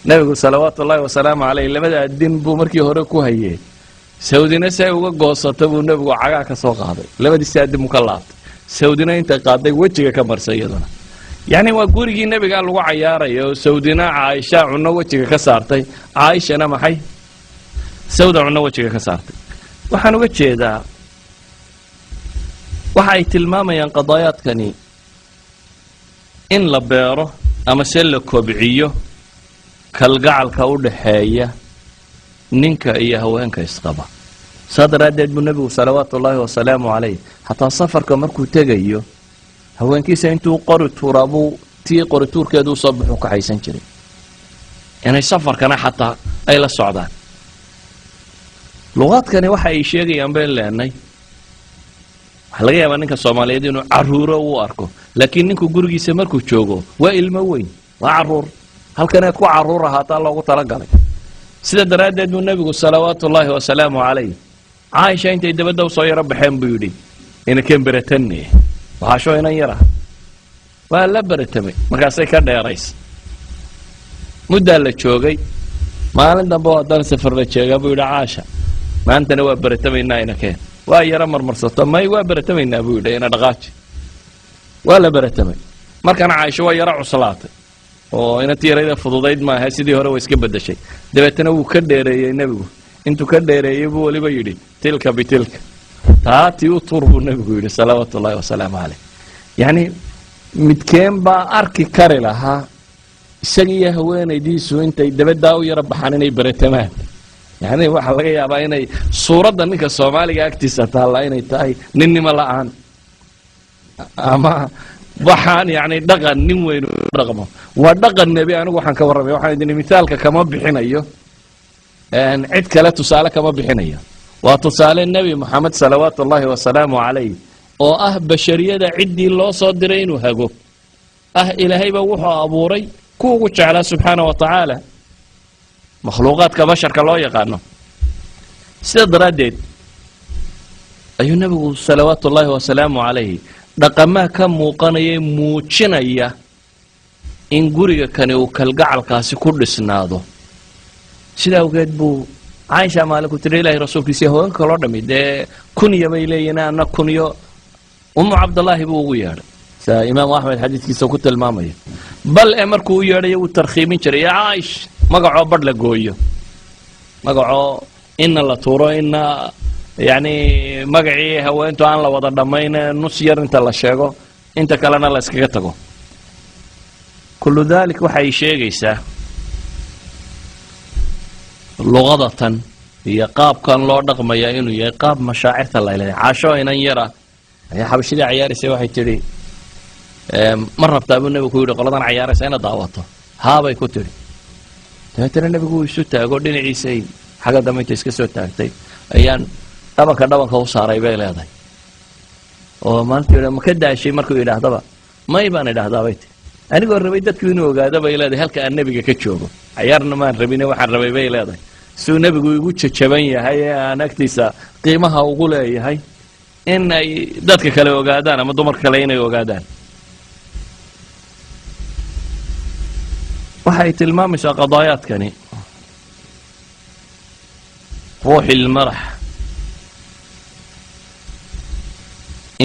Nebigu salawaatu ullaahi wasalaamu caleyh labada adin buu markii hore ku hayee, Sawdina si ay uga goosato buu nebigu cagaa ka soo qaaday. Labadiisi adin buu ka laabtay. Sawdina intay qaaday wejiga ka marsay iyaduna. Yacni waa gurigii nebigaa lagu cayaaraya oo Sawdina Caaisha cunno wejiga ka saartay, Caaishana maxay Sawda cunno wejiga ka saartay. Waxaan uga jeedaa, waxa ay tilmaamayaan qadaayaadkani in la beero ama se la kobciyo kalgacalka u dhaxeeya ninka iyo haweenka isqaba. Saa daraaddeed buu nebigu salawaatu ullaahi wasalaamu calayh xataa safarka markuu tegayo haweenkiisa intuu qori tuuraa buu tii qori tuurkeedu usoo baxuu kaxaysan jiray, inay safarkana xataa ay la socdaan. Luqaadkani waxa ay sheegayaan bayn leenay. Waxaa laga yaabaa ninka Soomaaliyeed inuu caruuro u arko, laakiin ninku gurigiisa markuu joogo waa ilmo weyn, waa caruur. Halkanaad ku caruur ahaataa loogu talagalay. Sida daraaddeed buu nebigu salawaatu ullaahi wasalaamu calayh Caaisha intay dabadda usoo yaro baxeen buu yidhi, "Inakeen beratanne." Waxaashoo inan yara waa la beratamay, markaasay ka dheeraysa. Muddaa la joogay. Maalin dambe oo haddana safar la jeegaa buu yidhi, "Caasha, maantana waa beratamaynaa, inakeen." Waa yaro marmarsato, "May, waa beratamaynaa," buu yidhi, "ina dhaqaaji." Waa la beratamay. Markana Caaisho waa yaro cuslaatay oo inantii yarayda fududayd maaha, sidii hore waa iska bedeshay. Dabeetana wuu ka dheereeyey nebigu. Intuu ka dheereeyey buu weliba yidhi, "Tilka bitilka," taatii u tuur buu nebigu yidhi salawaatu ullahi wasalaamu caleyh. Yacni midkeen baa arki kari lahaa isagiiyo haweenaydiisu intay dabaddaa u yaro baxaan inay beratamaan? Yacni waxaa laga yaabaa inay suuradda ninka Soomaaliga agtiisa taalla inay tahay ninnimo la-aan ama waxaan yacni dhaqan nin weyn u dhaqmo. Waa dhaqan nebi. Anigu waxaan ka warramaya, waxaan idin mithaalka kama bixinayo cid kale, tusaale kama bixinayo. Waa tusaale Nebi Moxamed salawaatu ullaahi wasalaamu calayh, oo ah bashariyada ciddii loo soo diray inuu hago ah. Ilaahayba wuxuu abuuray ku ugu jeclaa subxaana wa tacaala makhluuqaadka basharka loo yaqaano. Sida daraaddeed ayuu nebigu salawaatu ullaahi wasalaamu calayh dhaqamaa ka muuqanaya, muujinaya in guriga kani uu kalgacalkaasi ku dhisnaado. Sida awgeed buu Caaisha maalinku tiri, "Ilahay rasuulkiisa, haweenka kaloo dhami dee kunya bay leeyihin, anna kunyo Umu Cabdallaahi," buu ugu yeedhay, sida Imaamu Axmed xadiidkiisa ku tilmaamaya. Bal e markuu u yeedhayo wuu tarkhiimin jiray, "Ya Caaish," magacoo badh la gooyo, magacoo inna la tuuro, inna yacni magacii haweentu aan la wada dhammayn, nus yar inta la sheego inta kalena la iskaga tago. Kullu dalik waxay sheegaysaa luqadatan iyo qaabkan loo dhaqmayaa inuu yahay qaab mashaacirta la leeyahay. Caasho inan yara ayaa xabashidii cayaaraysay. Waxay tidhi, "Ma rabtaa?" buu nebigu ku yidhi, "qoladan cayaaraysa inaad daawato?" "Haabay," ku tidhi. Dabeetana nebigu uu isu taago dhinaciisay, xagga dambe inta iska soo taagtay ayaan dhabanka dhabanka u saaray, bay leedahay. Oo maalintii, "Ma ka daashay?" markuu yidhaahdaba, "May," baan idhaahdaa, bay tihi. "Anigoo rabay dadku inuu ogaado," bay leedahay, "halka aan nebiga ka joogo. Cayaarna maan rabine, waxaan rabay," bay leedahay, "siduu nebigu igu jajaban yahay ee aan agtiisa qiimaha ugu leeyahay in ay dadka kale ogaadaan ama dumarka kale inay ogaadaan." Waxay tilmaamaysaa qadaayaadkani ruuxi lmarax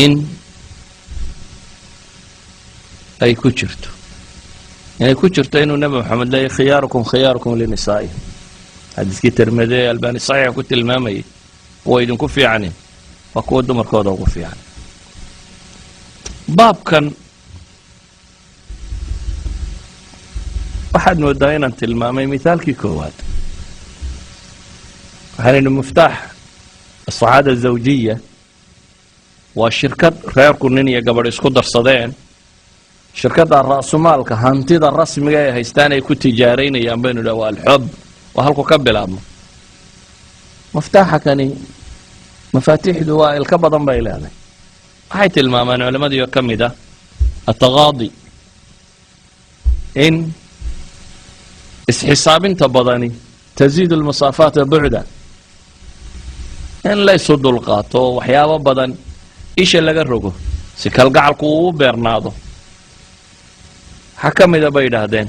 in ay ku jirto, inay ku jirto inuu Nebi Moxamed leeyay, "Khiyaarukum khiyaarukum linisaa'i." Xadiiskii Tirmide ee Albani saxiixa ku tilmaamayay, kuwa idinku fiicani Waa kuwa dumarkooda ugu fiican. Baabkan waxaad moodaa inaan tilmaamay mithaalkii koowaad. Waxaan idhi muftaax asacaada zawjiya waa shirkad reerku nin iyo gabadh isku darsadeen. Shirkadda ra'sumaalka, hantida rasmiga ay haystaan ay ku tijaaraynayaan baynu idhaha waa alxub, waa halku ka bilaabmo muftaaxa kani. Mafaatiixdu waa ilka badan bay leedahay. Waxay tilmaamaan culammadii oo ka mid ah ataqaadi in isxisaabinta badani taziidu almasaafaata bucda, in la isu dulqaato oo waxyaabo badan isha laga rogo si kalgacalku uu u beernaado. Waxaa ka mida bay yidhaahdeen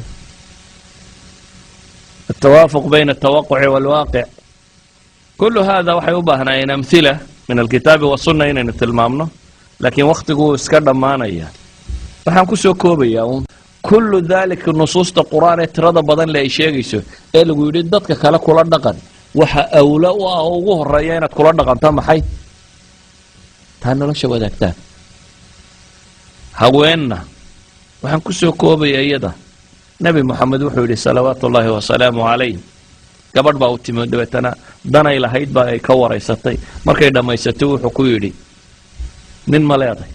altawaafuq bayna altawaquci waalwaaqic. Kullu hada waxay u baahnaayeen amhila min alkitaabi wasunna inaynu tilmaamno, laakiin wakhtigu wuu iska dhammaanaya. Waxaan kusoo koobayaa uun kullu dalika nusuusta qur-aan ee tirada badan le ay sheegayso ee lagu yidhi dadka kale kula dhaqan, waxa awla u ah oo ugu horeeya inaad kula dhaqanto maxay taa nolosha wadaagtaan. Haweenna waxaan kusoo koobaya iyada Nebi Moxamed wuxuu yidhi salawaatu ullaahi wasalaamu calayh, gabadh baa u timi, dabeetana danay lahayd baa ay ka waraysatay. Markay dhammaysatay wuxuu ku yidhi, "Nin ma leeday?"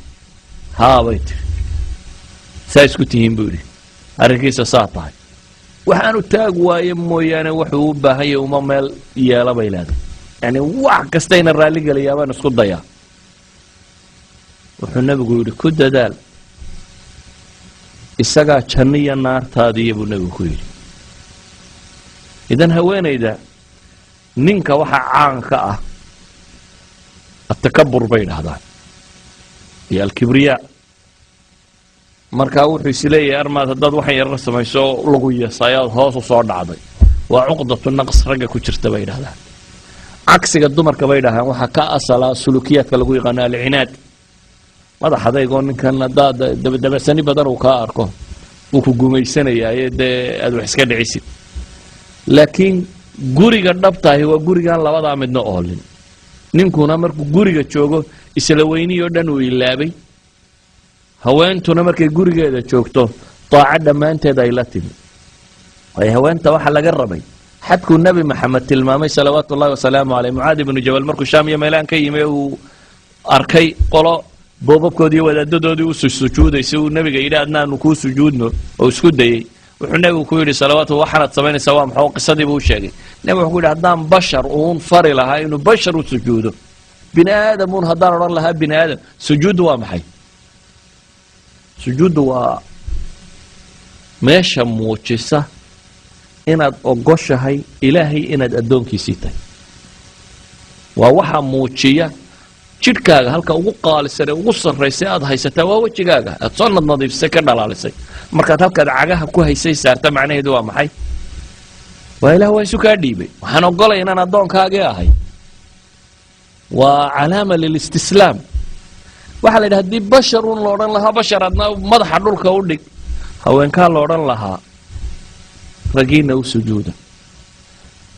"Haa," bay tiri. "Saa isku tihiin?" buu yidhi. "Arrinkiisa saa tahay, waxaanu taag waaye mooyaane wuxuu u baahan yahay uma meel yeela," bay leedahay. "Yani wax kastayna raalligelayaa baan isku dayaa." Wuxuu nebigu yidhi, "Ku dadaal, isagaa janno iyo naartaadiiya," buu nebigu ku yidhi. Idan haweenayda ninka waxaa caanka ah atakabur bay dhahdaan iyo alkibriyaa. Markaa wuxuu isleeyahay armaad haddaad waxan yarar samayso lagu yeesayaad hoos u soo dhacday. Waa cuqdatu naqs ragga ku jirta bay dhahdaan. Cagsiga dumarka bay dhahdaan waxaa ka asalaa sulukiyaadka lagu yaqaano alcinaad, madax adaygoo ninkan haddaad dabadabacsani badan uu kaa arko wuu ku gumaysanayaaye dee aad wax iska dhicisid. Laakiin guriga dhabtahi waa gurigaan labadaa midna oolin. Ninkuna markuu guriga joogo isla weynihii oo dhan uu ilaabay, haweentuna markay gurigeeda joogto daaco dhammaanteed ay la timi. Waayo haweenta waxaa laga rabay xadkuu Nebi Maxamed tilmaamay salawaatu ullahi wasalaamu caleyh. Mucaad ibnu Jabal markuu Shaam iyo meelaan ka yimi uu arkay qolo boobabkoodii wadaadadoodii u sujuudaysay, uu nebiga yidhi, "Adnaanu kuu sujuudno," oo isku dayey, wuxuu nebigu ku yidhi salawaatu, "Waxaanaad samaynaysaa waa maxaa?" Qisadiibuu u sheegay. Nebigu wuxuu ku yidhi, "Haddaan bashar uun fari lahaa inuu bashar u sujuudo, bini aadam uun haddaan odhan lahaa bini aadam sujuuddu waa maxay?" Sujuuddu waa meesha muujisa inaad ogoshahay Ilaahay inaad addoonkiisii tahay. Waa waxa muujiya jidhkaaga halka ugu qaalisan ee ugu sarraysay aad haysataa waa wejigaaga aad soo nadnadiifisay, ka dhalaalisay. Markaad halkaad cagaha ku haysay saarta, macnaheedu waa maxay? Waa Ilaah waa isu kaa dhiibay, waxaan ogolay inaan addoonkaagii ahay. Waa calaama lilistislaam. Waxaa la yidhi haddii bashar un la odhan lahaa bashar adna madaxa dhulka u dhig, haweenkaa la odhan lahaa ragiina u sujuuda.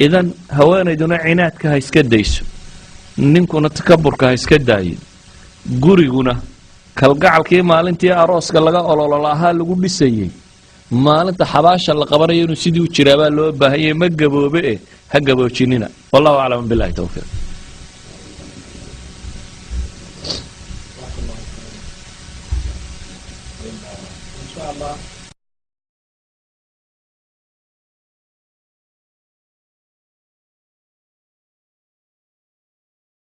Idan haweenayduna cinaadka ha iska dayso, ninkuna takaburka ha iska daayo, guriguna kalgacalkii maalintii arooska laga ololo lahaa lagu dhisayey maalinta xabaasha la qabanayo inuu sidii u jiraabaa loo baahanyay. Ma gaboobe eh, ha gaboojinina. Wallahu aclam, billahi towfiiq. Insha Allah.